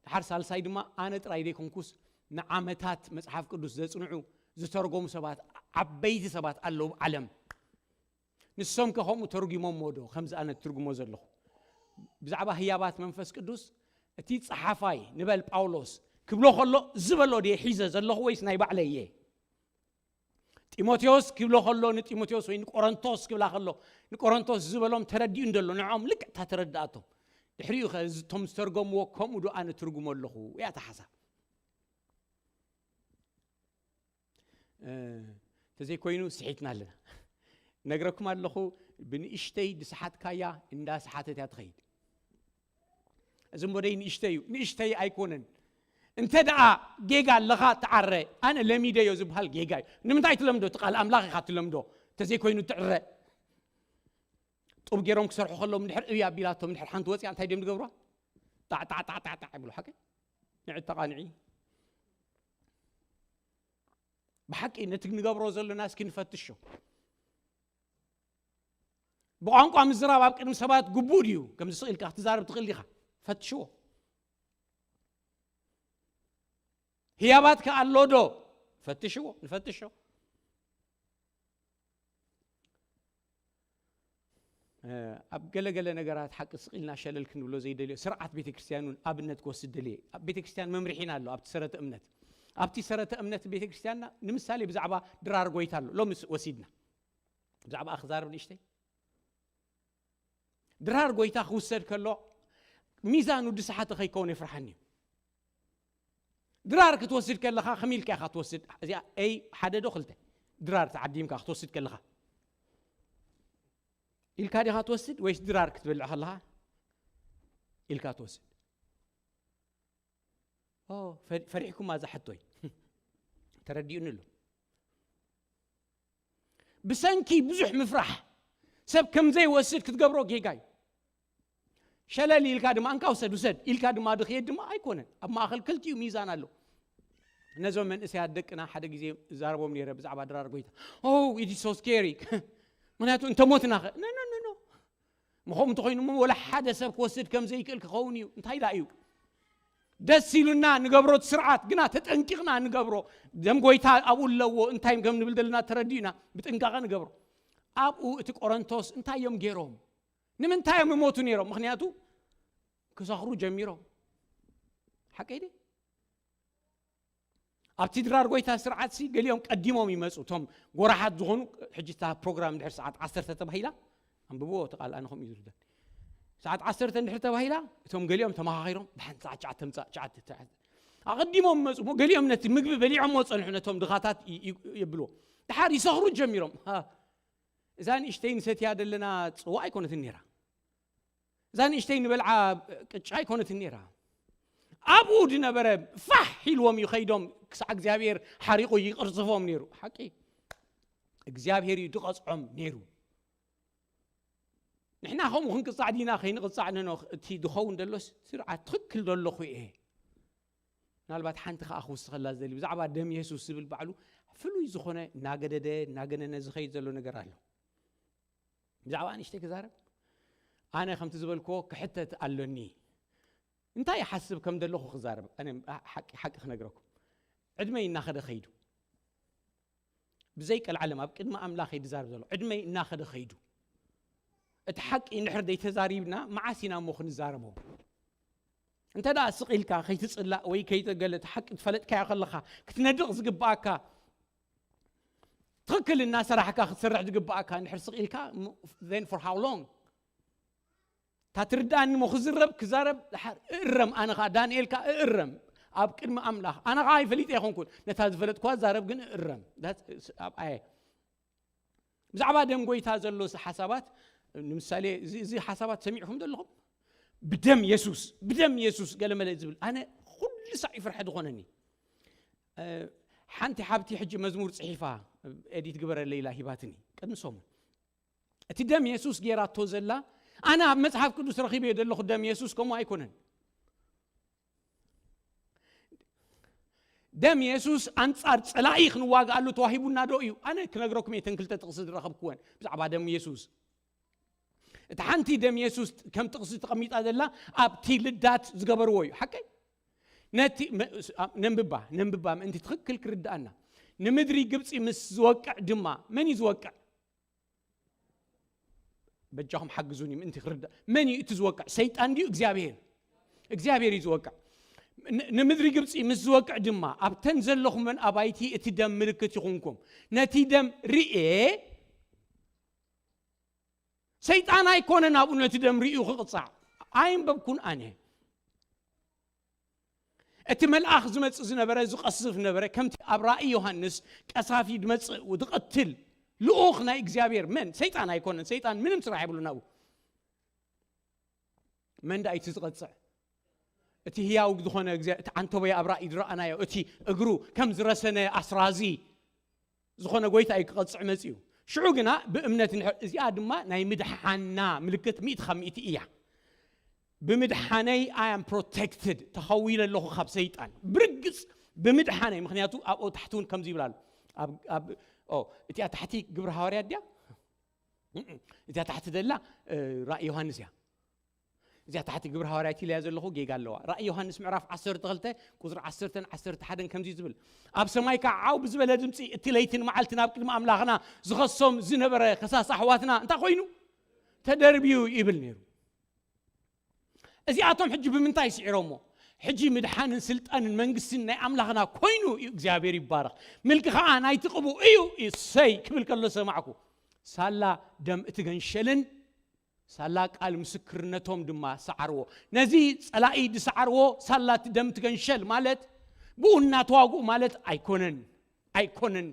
ድሓር ሳልሳይ ድማ ኣነ ጥራይ ዘይኮንኩስ ንዓመታት መጽሓፍ ቅዱስ ዘጽንዑ ዝተርጎሙ ሰባት፣ ዓበይቲ ሰባት ኣለዉ ዓለም። ንሶም ከ ከምኡ ተርጉሞሞ ዶ ከምዚ ኣነ ትርጉሞ ዘለኹ? ብዛዕባ ህያባት መንፈስ ቅዱስ እቲ ጸሓፋይ ንበል ጳውሎስ ክብሎ ከሎ ዝበሎ ድየ ሒዘ ዘለኹ ወይስ ናይ ባዕለይ እየ? ጢሞቴዎስ ክብሎ ከሎ ንጢሞቴዎስ ወይ ንቆረንቶስ ክብላ ከሎ ንቆረንቶስ ዝበሎም ተረዲኡ እንደሎ ንዖም ልክዕ እታ ተረዳኣቶም። ድሕሪኡ ከ እቶም ዝተርጎምዎ ከምኡ ዶ ኣነ ትርጉሞ ኣለኹ? እያ እታ ሓሳብ። ተዘይኮይኑ ስሒትና ኣለና። ነግረኩም ኣለኹ፣ ብንእሽተይ ድስሓትካያ እንዳ ስሓተት እያ ትኸይድ። እዚ እሞ ደይ ንእሽተይ እዩ፣ ንእሽተይ ኣይኮነን። እንተ ደኣ ጌጋ ኣለኻ ትዓረ። ኣነ ለሚደዮ ዝበሃል ጌጋ እዩ። ንምንታይ ትለምዶ? እቲ ቃል ኣምላኽ ኢኻ ትለምዶ። ተዘይኮይኑ ትዕረ። ጡብ ገይሮም ክሰርሑ ከለዉ እንድሕር እብይ ኣቢላቶም እንድሕር ሓንቲ ወፂኣ እንታይ ድዮም ዝገብሯ? ጣዕ ጣዕ ጣዕ ጣዕ ጣዕ ይብሉ። ሓቂ ንዕድ ተቓንዒ። ብሓቂ ነቲ ንገብሮ ዘለና እስኪ ንፈትሾ። ብቋንቋ ምዝራብ ኣብ ቅድሚ ሰባት ግቡእ ድዩ? ከምዚ ስቕ ኢልካ ክትዛረብ ትኽእል ዲኻ? ፈትሽዎ። ህያባት ከ ኣሎ ዶ? ፈትሽዎ፣ ንፈትሾ። ኣብ ገለገለ ነገራት ሓቂ ስቕ ኢልና ሸለል ክንብሎ ዘይደልዮ ስርዓት ቤተ ክርስቲያን እውን ኣብነት ክወስድ ደልየ። ኣብ ቤተ ክርስቲያን መምርሒና ኣሎ ኣብቲ ሰረተ እምነት። ኣብቲ ሰረተ እምነት ቤተ ክርስቲያንና ንምሳሌ ብዛዕባ ድራር ጎይታ ኣሎ። ሎሚ ወሲድና ብዛዕባ ክዛረብ ንእሽተይ። ድራር ጎይታ ክውሰድ ከሎ ሚዛኑ ድስሓተ ከይከውን የፍርሓኒ እዩ። ድራር ክትወስድ ከለኻ ከመይ ኢልካ ኢኻ ትወስድ? እዚኣ ኤይ ሓደ ዶ ክልተ ድራር ተዓዲምካ ክትወስድ ከለኻ ኢልካ ዲኻ ትወስድ ወይስ ድራር ክትበልዕ ከለኻ ኢልካ ትወስድ? ኦ፣ ፈ- ፈሪሕኩም ኣዛ ሕቶይ ተረዲኡኒ ኣሎ። ብሰንኪ ብዙሕ ምፍራሕ ሰብ ከም ዘይወስድ ክትገብሮ ጌጋ እዩ። ሸለል ኢልካ ድማ እንካ ውሰድ ውሰድ ኢልካ ድማ ድኽየድ ድማ ኣይኮነን። ኣብ ማእኸል ክልቲኡ ሚዛን ኣሎ። ነዞም መንእሰያት ደቅና ሓደ ግዜ እዛረቦም ነይረ ብዛዕባ ድራር ጎይታ። ኦ ኢት ሶ ስኬሪ ምክንያቱ እንተሞትናኸ ኖ ኖ ኖ ኖ ምኸም እንተኮይኑ እሞ ወላ ሓደ ሰብ ክወስድ ከም ዘይክእል ክኸውን እዩ። እንታይ ዳ እዩ ደስ ኢሉና ንገብሮ እቲ ስርዓት ግና ተጠንቂቕና ንገብሮ። ደም ጎይታ ኣብኡ ኣለዎ እንታይ ከም ንብል ዘለና ተረዲእና ብጥንቃቐ ንገብሮ። ኣብኡ እቲ ቆረንቶስ እንታይ እዮም ገይሮም? ንምንታይ እዮም ይሞቱ ነይሮም? ምክንያቱ ክሰኽሩ ጀሚሮም። ሓቀይ ደ ኣብቲ ድራር ጎይታ ስርዓት ሲ ገሊኦም ቀዲሞም ይመፁ። እቶም ጎራሓት ዝኾኑ ሕጂ እታ ፕሮግራም ድሕር ሰዓት ዓሰርተ ተባሂላ ኣንብብዎ እቲ ቃል ኣነ ከምኡ እዩ ዝርዳን። ሰዓት ዓሰርተ እንድሕር ተባሂላ እቶም ገሊኦም ተመኻኺሮም ብሓንቲ ሰዓት ሸዓተ ምፃእ ሸዓተ ተባሂላ ኣቐዲሞም ይመፁ እሞ ገሊኦም ነቲ ምግቢ በሊዖሞ ፀንሑ ነቶም ድኻታት ይ- ይ- የብልዎ። ድሓር ይሰኽሩ ጀሚሮም። ሃ፣ እዛ ንእሽተይ ንሰትያ ዘለና ፅዋ ኣይኮነትን ነይራ። እዛ ንእሽተይ ንበልዓ ቅጫ ኣይኮነትን ነይራ። ኣብኡ ዝነበረ ፋሕ ኢልዎም እዩ ከይዶም ክሳዕ እግዚኣብሔር ሓሪቑ ይቕርጽፎም ነይሩ። ሓቂ እግዚኣብሔር እዩ ዝቐጽዖም ነይሩ። ንሕና ከምኡ ክንቅጻዕ ዲና ከይንቕጻዕ ነኖ እቲ ዝኸውን ዘሎ ስርዓት ትኽክል ዘለኹ እየ። ምናልባት ሓንቲ ከዓ ክውስኸላ ዝደሊ ብዛዕባ ደም የሱስ ዝብል ባዕሉ ፍሉይ ዝኾነ እናገደደ እናገነነ ዝኸይድ ዘሎ ነገር ኣሎ። ብዛዕባ ንእሽተይ ክዛረብ ኣነ ከምቲ ዝበልክዎ ክሕተት ኣሎኒ። እንታይ ይሓስብ ከም ዘለኹ ክዛረብ ኣነ ሓቂ ሓቂ ክነግረኩም። ዕድመይ እናኸደ ኸይዱ። ብዘይ ቀልዓለም ኣብ ቅድሚ ኣምላኽ እዩ ዝዛረብ ዘሎ። ዕድመይ እናኸደ ኸይዱ። እቲ ሓቂ እንድሕር ዘይተዛሪብና፣ መዓስ ኢና እሞ ክንዛረቦ? እንተ ደኣ ስቕ ኢልካ ከይትጽላእ ወይ ከይተገለ፣ እቲ ሓቂ ትፈለጥካዮ ከለኻ ክትነድቕ ዝግብኣካ፣ ትኽክል እናሰራሕካ ክትሰርሕ ዝግብኣካ እንድሕር ስቕ ኢልካ፣ ም-፣ then for how long? እታ ትርድኣኒ እሞ ክዝረብ፣ ክዛረብ፣ ድሓር እእረም። ኣነ ኸኣ ዳንኤል ከኣ እእረም ኣብ ቅድሚ ኣምላኽ። ኣነ ኸኣ ኣይፈሊጠ ኣይኮንኩን፣ ነታ ዝፈለጥኳ ዛረብ ግን እእረም። That's፣ ኣብ ኣየ ብዛዕባ ደም ጎይታ ዘሎ ሓሳባት፣ ንምሳሌ፣ እዚ፣ እዚ ሓሳባት ሰሚዕኩም ዘለኹም? ብደም የሱስ፣ ብደም የሱስ ገለ መለ ዝብል፣ ኣነ ኩሉ ሳዕ እዩ ፍርሒ ዝኾነኒ። እ፣ ሓንቲ ሓብቲ ሕጂ መዝሙር ጽሒፋ፣ ኤዲት ግበረለይ ኢላ ሂባትኒ፣ ቅድሚ ሰሙን። እቲ ደም የሱስ ጌራቶ ዘላ፣ ኣነ ኣብ መጽሓፍ ቅዱስ ረኺበዮ ዘለኹ ደም የሱስ ከምኡ ኣይኮነን። ደም የሱስ ኣንጻር ጸላኢ ክንዋግኣሉ ተዋሂቡና ዶ እዩ? ኣነ ክነግረኩም እየ፣ እተን ክልተ ጥቕሲ ዝረኸብኩወን ብዛዕባ ደም የሱስ። እቲ ሓንቲ ደም የሱስ ከም ጥቕሲ ተቐሚጣ ዘላ ኣብቲ ልዳት ዝገበርዎ እዩ። ሓቀይ? ነቲ መ-፣ ነንብባ፣ ነንብባ ምእንቲ ትኽክል ክርድኣና። ንምድሪ ግብጺ ምስ ዝወቅዕ ድማ፣ መን እዩ ዝወቅዕ? በጃኹም ሓግዙኒ ምእንቲ ክርዳእ። መን እዩ እቲ ዝወቅዕ? ሰይጣን ድዩ እግዚኣብሔር? እግዚኣብሔር እዩ ዝወቅዕ። ን-፣ ንምድሪ ግብጺ ምስ ዝወቅዕ ድማ፣ ኣብተን ዘለኹመን ኣባይቲ እቲ ደም ምልክት ይኹንኩም። ነቲ ደም ርኤ፣ ሰይጣን ኣይኮነን ኣብኡ ነቲ ደም ርእዩ ክቕጻዕ። ኣይንበብኩን ኣነ። እቲ መልኣኽ ዝመጽእ ዝነበረ፣ ዝቐስፍ ነበረ፣ ከምቲ ኣብ ራእይ ዮሃንስ ቀሳፊ ዝመጽእ ዝቐትል ልኡኽ ናይ እግዚኣብሔር መን? ሰይጣን ኣይኮነን። ሰይጣን ምንም ስራሕ የብሉን ኣብኡ። መን ደኣ እቲ ዝቐጽዕ? እቲ ህያው ዝኾነ እግዚኣብ-፣ እቲ ዓንተቦይ ኣብ ራእይ ዝረኣናዮ፣ እቲ እግሩ ከም ዝረሰነ ኣስራዚ ዝኾነ ጎይታ እዩ ክቐጽዕ መጺኡ። ሽዑ ግና ብእምነት ንሕ-፣ እዚኣ ድማ ናይ ምድሓና ምልክት ሚእቲ ካብ ሚእቲ እያ። ብምድሓነይ I am protected፣ ተኸዊለ ኣለኹ ካብ ሰይጣን። ብርግጽ ብምድሓነይ፣ ምኽንያቱ ኣብኡ ታሕቲ እውን ከምዚ ይብል ኣሎ። ኣብ፣ ኣብ፣ ኦ፣ እቲኣ ታሕቲ ግብሪ ሃዋርያት ድያ? እም፣ እቲኣ ታሕቲ ዘላ፣ እ፣ ራእይ ዮሃንስ እያ። እዚኣ ታሕቲ ግብሪ ሃዋርያት ኢለያ ዘለኹ ጌጋ ኣለዋ። ራእይ ዮሃንስ ምዕራፍ ዓሰርተ ክልተ ቁጽሪ ዓሰርተን ዓሰርተ ሓደን ከምዚ ዝብል፣ ኣብ ሰማይ ከዓ ዓው ብዝበለ ድምጺ፣ እቲ ለይትን መዓልትን ኣብ ቅድሚ ኣምላኽና ዝኸሶም ዝነበረ ከሳስ ኣሕዋትና እንታይ ኮይኑ? ተደርብዩ ይብል ነይሩ። እዚኣቶም ሕጂ ብምንታይ ስዒሮሞ? ሕጂ ምድሓንን ስልጣንን መንግስትን ናይ ኣምላኽና ኮይኑ እዩ። እግዚኣብሔር ይባረኽ። ምልኪ ከዓ ናይቲ ቅቡእ እዩ። እሰይ ክብል ከሎ ሰማዕኩ። ሳላ ደም እቲ ገንሸልን ሳላ ቃል ምስክርነቶም ድማ ሰዓርዎ። ነዚ ጸላኢ ዝሰዓርዎ ሳላ እቲ ደም እቲ ገንሸል ማለት ብኡ እናተዋግኡ ማለት ኣይኮነን። ኣይኮነን።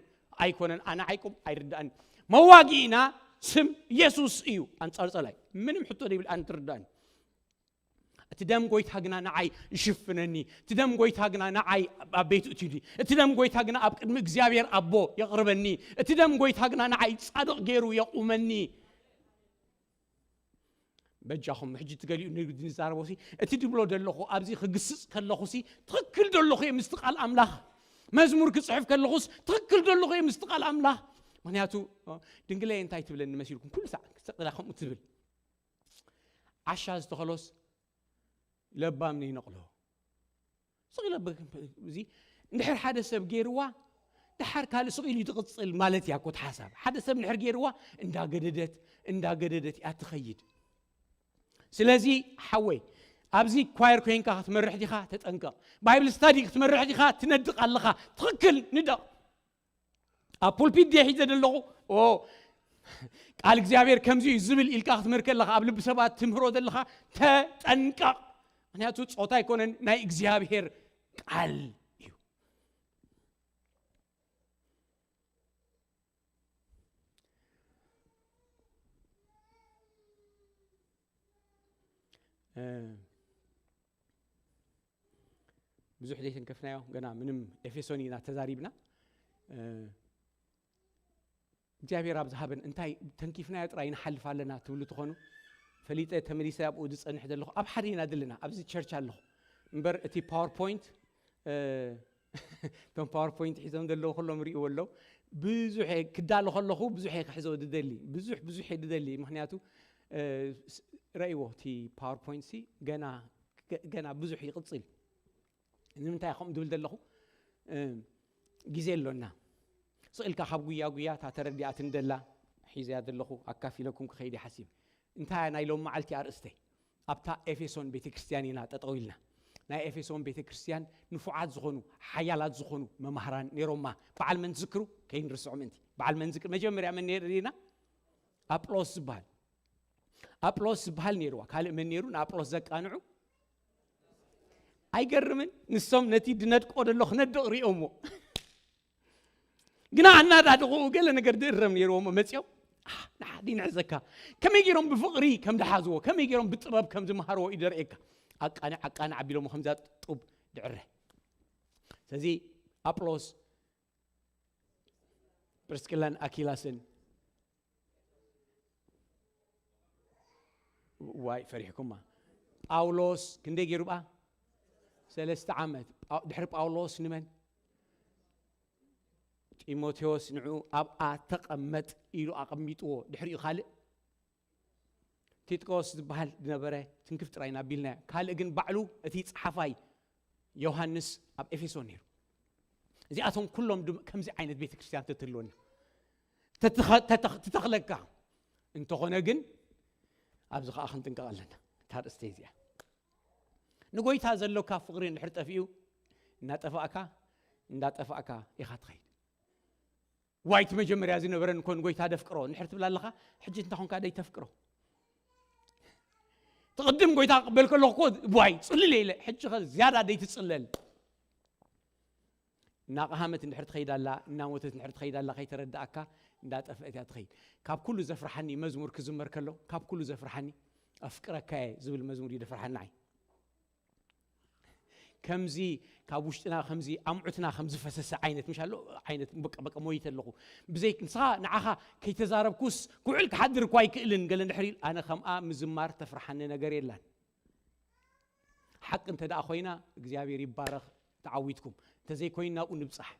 ኣይኮነን። ኣነ ዓይቁም ኣይርዳእን። መዋጊእና ስም የሱስ እዩ። ኣንጻር ጸላኢ ምንም ሕቶ ዘይብል ኣነ ትርዳእን። እቲ ደም ጎይታ ግና ንዓይ ይሽፍነኒ። እቲ ደም ጎይታ ግና ንዓይ ኣብ ቤቱ እትዩኒ። እቲ ደም ጎይታ ግና ኣብ ቅድሚ እግዚኣብሔር ኣቦ የቕርበኒ። እቲ ደም ጎይታ ግና ንዓይ ጻድቕ ገይሩ የቑመኒ። በጃኹም ሕጂ እቲ ገሊኡ ንግዲ ንዛረቦ ሲ፣ እቲ ድብሎ ደለኹ ኣብዚ ክግስጽ ከለኹ ሲ፣ ትኽክል ደለኹ እየ ምስቲ ቃል ኣምላኽ። መዝሙር ክጽሕፍ ከለኹስ ትኽክል ደለኹ እየ ምስቲ ቃል ኣምላኽ። ምኽንያቱ፣ ድንግለይ እንታይ ትብለኒ መሲልኩም? ኩሉ ሳዕ ስቕ ኢላ ከምኡ ትብል። ዓሻ ዝተኸሎስ ለባም ነይነቕሎ። ስቕ ኢለ ብ-፣ እዚ እንድሕር ሓደ ሰብ ገይርዋ፣ ደሓር ካልእ ስቕ ኢሉ ትቕጽል ማለት እያ እኮ እቲ ሓሳብ። ሓደ ሰብ እንድሕር ገይርዋ፣ እንዳገደደት፣ እንዳገደደት እያ ትኸይድ። ስለዚ ሓወይ፣ ኣብዚ ኳየር ኮይንካ ክትመርሕ ዲኻ? ተጠንቀቕ። ባይብል ስታዲ ክትመርሕ ዲኻ? ትነድቕ ኣለኻ። ትኽክል፣ ንደቕ። ኣብ ፑልፒት ድየ ሒዘ ዘለኹ? ኦ፣ ቃል እግዚኣብሔር ከምዚ እዩ ዝብል ኢልካ ክትምህር ከለኻ፣ ኣብ ልቢ ሰባት ትምህሮ ዘለኻ፣ ተጠንቀቕ። ምኽንያቱ ጾታ ኣይኮነን፣ ናይ እግዚኣብሔር ቃል እዩ። እ፣ ብዙሕ ዘይተንከፍናዮ፣ ገና ምንም ኤፌሶን ኢና ተዛሪብና። እ፣ እግዚኣብሔር ኣብ ዝሃበን እንታይ ተንኪፍናዮ ጥራይ ንሓልፍ ኣለና ትብሉ ትኾኑ፣ ፈሊጠ ተመሊሰ ኣብኡ ዝጸንሕ ዘለኹ ኣብ ሓደ ኢና ዘለና፣ ኣብዚ ቸርች ኣለኹ። እምበር እቲ ፓወርፖይንት፣ እ፣ እቶም ፓወርፖይንት ሒዞም ዘለዉ ኩሎም ርእይዎ ኣለዉ። ብዙሕ እየ ክዳሎ ከለኹ፣ ብዙሕ እየ ክሕዞ ዝደሊ። ብዙሕ፣ ብዙሕ እየ ዝደሊ። ምኽንያቱ፣ እ፣ ስ-፣ ረእይዎ፣ እቲ ፓወርፖይንት ሲ ገና፣ ገ-፣ ገና ብዙሕ ይቕጽል። ንምንታይ ከምኡ ዝብል ዘለኹ? ግዜ ኣሎና። ስቕ ኢልካ ካብ ጉያ ጉያ እታ ተረዲኣትኒ ደላ ሒዘያ ዘለኹ ኣካፊለኩም ክኸይድ እየ ሓሲብ። እንታይ እያ ናይ ሎም መዓልቲ ኣርእስተይ? ኣብታ ኤፌሶን ቤተክርስትያን ኢና ጠጠው ኢልና። ናይ ኤፌሶን ቤተክርስትያን ንፉዓት ዝኾኑ፣ ሓያላት ዝኾኑ መማህራን ነይሮማ። በዓል መን ትዝክሩ? ከይንርስዖ ምእንቲ። በዓል መን ዝክር? መጀመርያ መን ነይሩ ኢልና? ኣጵሎስ ዝበሃል። ኣጵሎስ ዝበሃል ነይርዋ። ካልእ መን ነይሩ ንኣጵሎስ ዘቃንዑ? ኣይገርምን? ንሶም ነቲ ድነድቆ ደሎ ክነድቕ ሪኦሞ። ግና ኣናዳድቑኡ ገለ ነገር ድእረም ነይርዎም መጺኦም፣ "ኣህ፣ ንሓዲ ንዕዘካ." ከመይ ገይሮም ብፍቕሪ ከም ድሓዝዎ፣ ከመይ ገይሮም ብጥበብ ከም ዝመሃርዎ እዩ ደርእየካ። ኣቃንዕ፣ ኣቃንዕ ኣቢሎሞ ከምዛ ጡብ ድዕረ። ስለዚ ኣጵሎስ፣ ፕርስቅላን ኣኪላስን፣ ዋይ ፈሪሕኩማ። ጳውሎስ ክንደይ ገይሩ ብኣ? ሰለስተ ዓመት። ጳው-፣ ድሕሪ ጳውሎስ ንመን? ጢሞቴዎስ ንዕኡ ኣብኣ ተቐመጥ ኢሉ ኣቐሚጥዎ። ድሕሪኡ ካልእ ቲጥቆስ ዝበሃል ዝነበረ ትንክፍ ጥራይ ኢና ኣቢልናዮ። ካልእ ግን ባዕሉ እቲ ጸሓፋይ ዮሃንስ ኣብ ኤፌሶን ነይሩ። እዚኣቶም ኩሎም ድም-፣ ከምዚ ዓይነት ቤተ ክርስቲያን ተትህልወና ተትኸ-፣ ተተኽ-፣ ትተኽለካ። እንተኾነ ግን ኣብዚ ኸዓ ክንጥንቀቕ ኣለና። እታ ኣርእስተይ እዚኣ። ንጎይታ ዘሎካ ፍቕሪ እንድሕር ጠፊኡ፣ እናጠፋእካ፣ እንዳጠፋእካ ኢኻ ትኸይድ። ዋይ፣ እቲ መጀመርያ ዝነበረኒ እኮ ንጎይታ ደፍቅሮ እንድሕር ትብል ኣለኻ፣ ሕጂ እንታይ ኾንካ ደይተፍቅሮ? ትቕድም ጎይታ ክቕበል ከለኹ እኮ፣ ዋይ፣ ጽልል ኢለ፣ ሕጂ ኸ ዝያዳ ደይትጽለል? እናቐሃመት እንድሕር ትኸይድ ኣላ፣ እናሞተት እንድሕር ትኸይድ ኣላ፣ ከይተረድኣካ እንዳጠፍአት እያ ትኸይድ። ካብ ኩሉ ዘፍርሓኒ መዝሙር ክዝመር ከሎ፣ ካብ ኩሉ ዘፍርሓኒ ኣፍቅረካ እየ ዝብል መዝሙር እዩ ዘፍርሓኒ ንዓይ። ከምዚ ካብ ውሽጥና፣ ከምዚ ኣምዑትና ከም ዝፈሰሰ ዓይነት፣ ምሽ ኣሎ ዓይነት፣ በቃ፣ በቃ ሞይተ ኣለኹ። ብዘይ ንስኻ ንዓኻ ከይተዛረብኩስ ክውዕል ክሓድር እኳ ኣይክእልን፣ ገለ እንድሕር ኢሉ፣ ኣነ ከምኣ ምዝማር ተፍርሓኒ ነገር የላን። ሓቂ እንተ ደኣ ኮይና፣ እግዚኣብሔር ይባረኽ፣ ተዓዊትኩም። እንተዘይኮይኑ ናብኡ ንብጻሕ።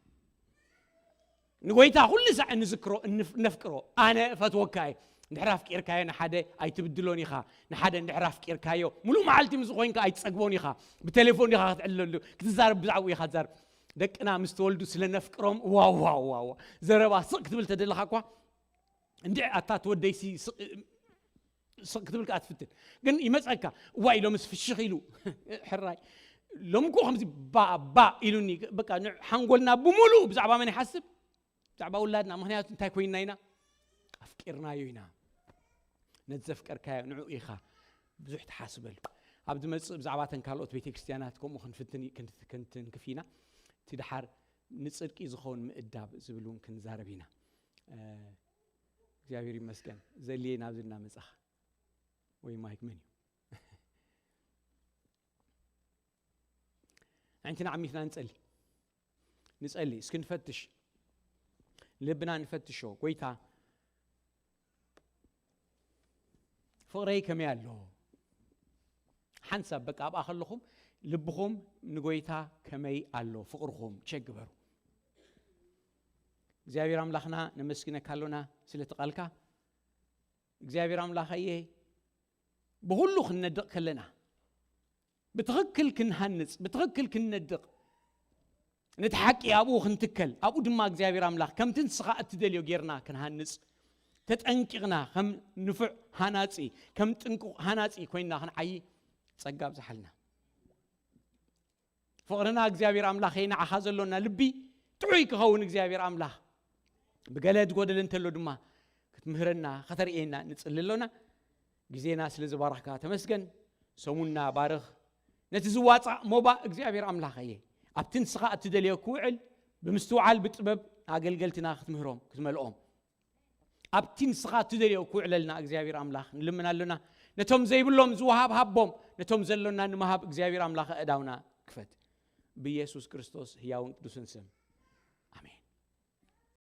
ንጎይታ ኩሉ ሳዕ እንዝክሮ፣ እንፍ-፣ ነፍቅሮ። ኣነ እፈትወካ እየ። እንድሕር ኣፍቂርካዮ ንሓደ ኣይትብድሎን ኢኻ። ንሓደ እንድሕር ኣፍቂርካዮ፣ ሙሉእ መዓልቲ ምስ ኮይንካ ኣይትጸግቦን ኢኻ። ብቴሌፎን ኢኻ ክትዕልለሉ፣ ክትዛረብ ብዛዕባኡ ኢኻ ትዛረብ። ደቅና ምስ ተወልዱ ስለ ነፍቅሮም፣ ዋው፣ ዋው፣ ዋው፣ ዋው። ዘረባ ስቕ ክትብል ተደለኻ እኳ፣ እንድዒ ኣታ ትወደይሲ ስቕ፣ ስቕ ክትብል ከኣ ትፍትን። ግን ይመጸካ፣ "ዋይ፣ ሎምስ ፍሽኽ ኢሉ፣ ሕራይ፣ ሎሚ እኮ ከምዚ ባ፣ ባ ኢሉኒ." በቃ፣ ን-፣ ሓንጎልና ብምሉኡ ብዛዕባ መን ይሓስብ? ብዛዕባ ውላድና። ምኽንያቱ እንታይ ኮይንና ኢና? ኣፍቂርናዮ ኢና። ነቲ ዘፍቀርካዮ ንዕኡ ኢኻ ብዙሕ ትሓስበሉ። ኣብ ዝመጽእ ብዛዕባ እተን ካልኦት ቤተ ክርስቲያናት ከምኡ ክንፍትን፣ ክንት-፣ ክንትንክፍ ኢና። እቲ ደሓር ንጽድቂ ዝኸውን ምእዳብ ዝብል እውን ክንዛረብ ኢና። እ፣ እግዚኣብሔር ይመስገን። ዘልየ ናብዚ እናመጻኻ። ወይ ማይክ መን እዩ? ኣዒንትና ዓሚትና ንጸሊ። ንጸሊ፣ እስኪ ንፈትሽ። ልብና ንፈትሾ። ጎይታ፣ ፍቕረይ ከመይ ኣሎ? ሓንሳብ በቃ ኣብኣ ከለኹም ልብኹም ንጎይታ ከመይ ኣሎ? ፍቕርኹም ቸክ ግበሩ። እግዚኣብሔር ኣምላኽና ነመስግነካ ኣሎና ስለቲ ቃልካ። እግዚኣብሔር ኣምላኸየ፣ ብኹሉ ክንነድቕ ከለና፣ ብትኽክል ክንሃንጽ፣ ብትኽክል ክንነድቕ፣ ነቲ ሓቂ ኣብኡ ክንትከል፣ ኣብኡ ድማ እግዚኣብሔር ኣምላኽ ከምቲ ንስኻ እትደልዮ ጌርና ክንሃንጽ፣ ተጠንቂቕና ከም ንፉዕ ሃናጺ፣ ከም ጥንቁቕ ሃናጺ ኮይንና ክንዓዪ ጸጋ ኣብዝሓልና። ፍቕርና እግዚኣብሔር ኣምላኸይ ንዓኻ ዘሎና ልቢ ጥዑይ ክኸውን እግዚኣብሔር ኣምላኽ ብገለ ዝጎደለ እንተሎ ድማ ክትምህረና፣ ከተርእየና ንጽሊ ኣሎና። ግዜና ስለ ዝባረኽካ ተመስገን። ሰሙንና ባርኽ። ነቲ ዝዋጻእ ሞባእ እግዚኣብሔር ኣምላኸየ ኣብቲ ንስኻ እትደልዮ ክውዕል ብምስትውዓል ብጥበብ ኣገልገልትና ክትምህሮም ክትመልኦም ኣብቲ ንስኻ እትደልዮ ክውዕለልና እግዚኣብሔር ኣምላኽ ንልምን ኣሎና። ነቶም ዘይብሎም ዝወሃብ ሃቦም፣ ነቶም ዘሎና ንምሃብ እግዚኣብሔር ኣምላኽ ኣእዳውና ክፈት። ብኢየሱስ ክርስቶስ ህያውን ቅዱስን ስም።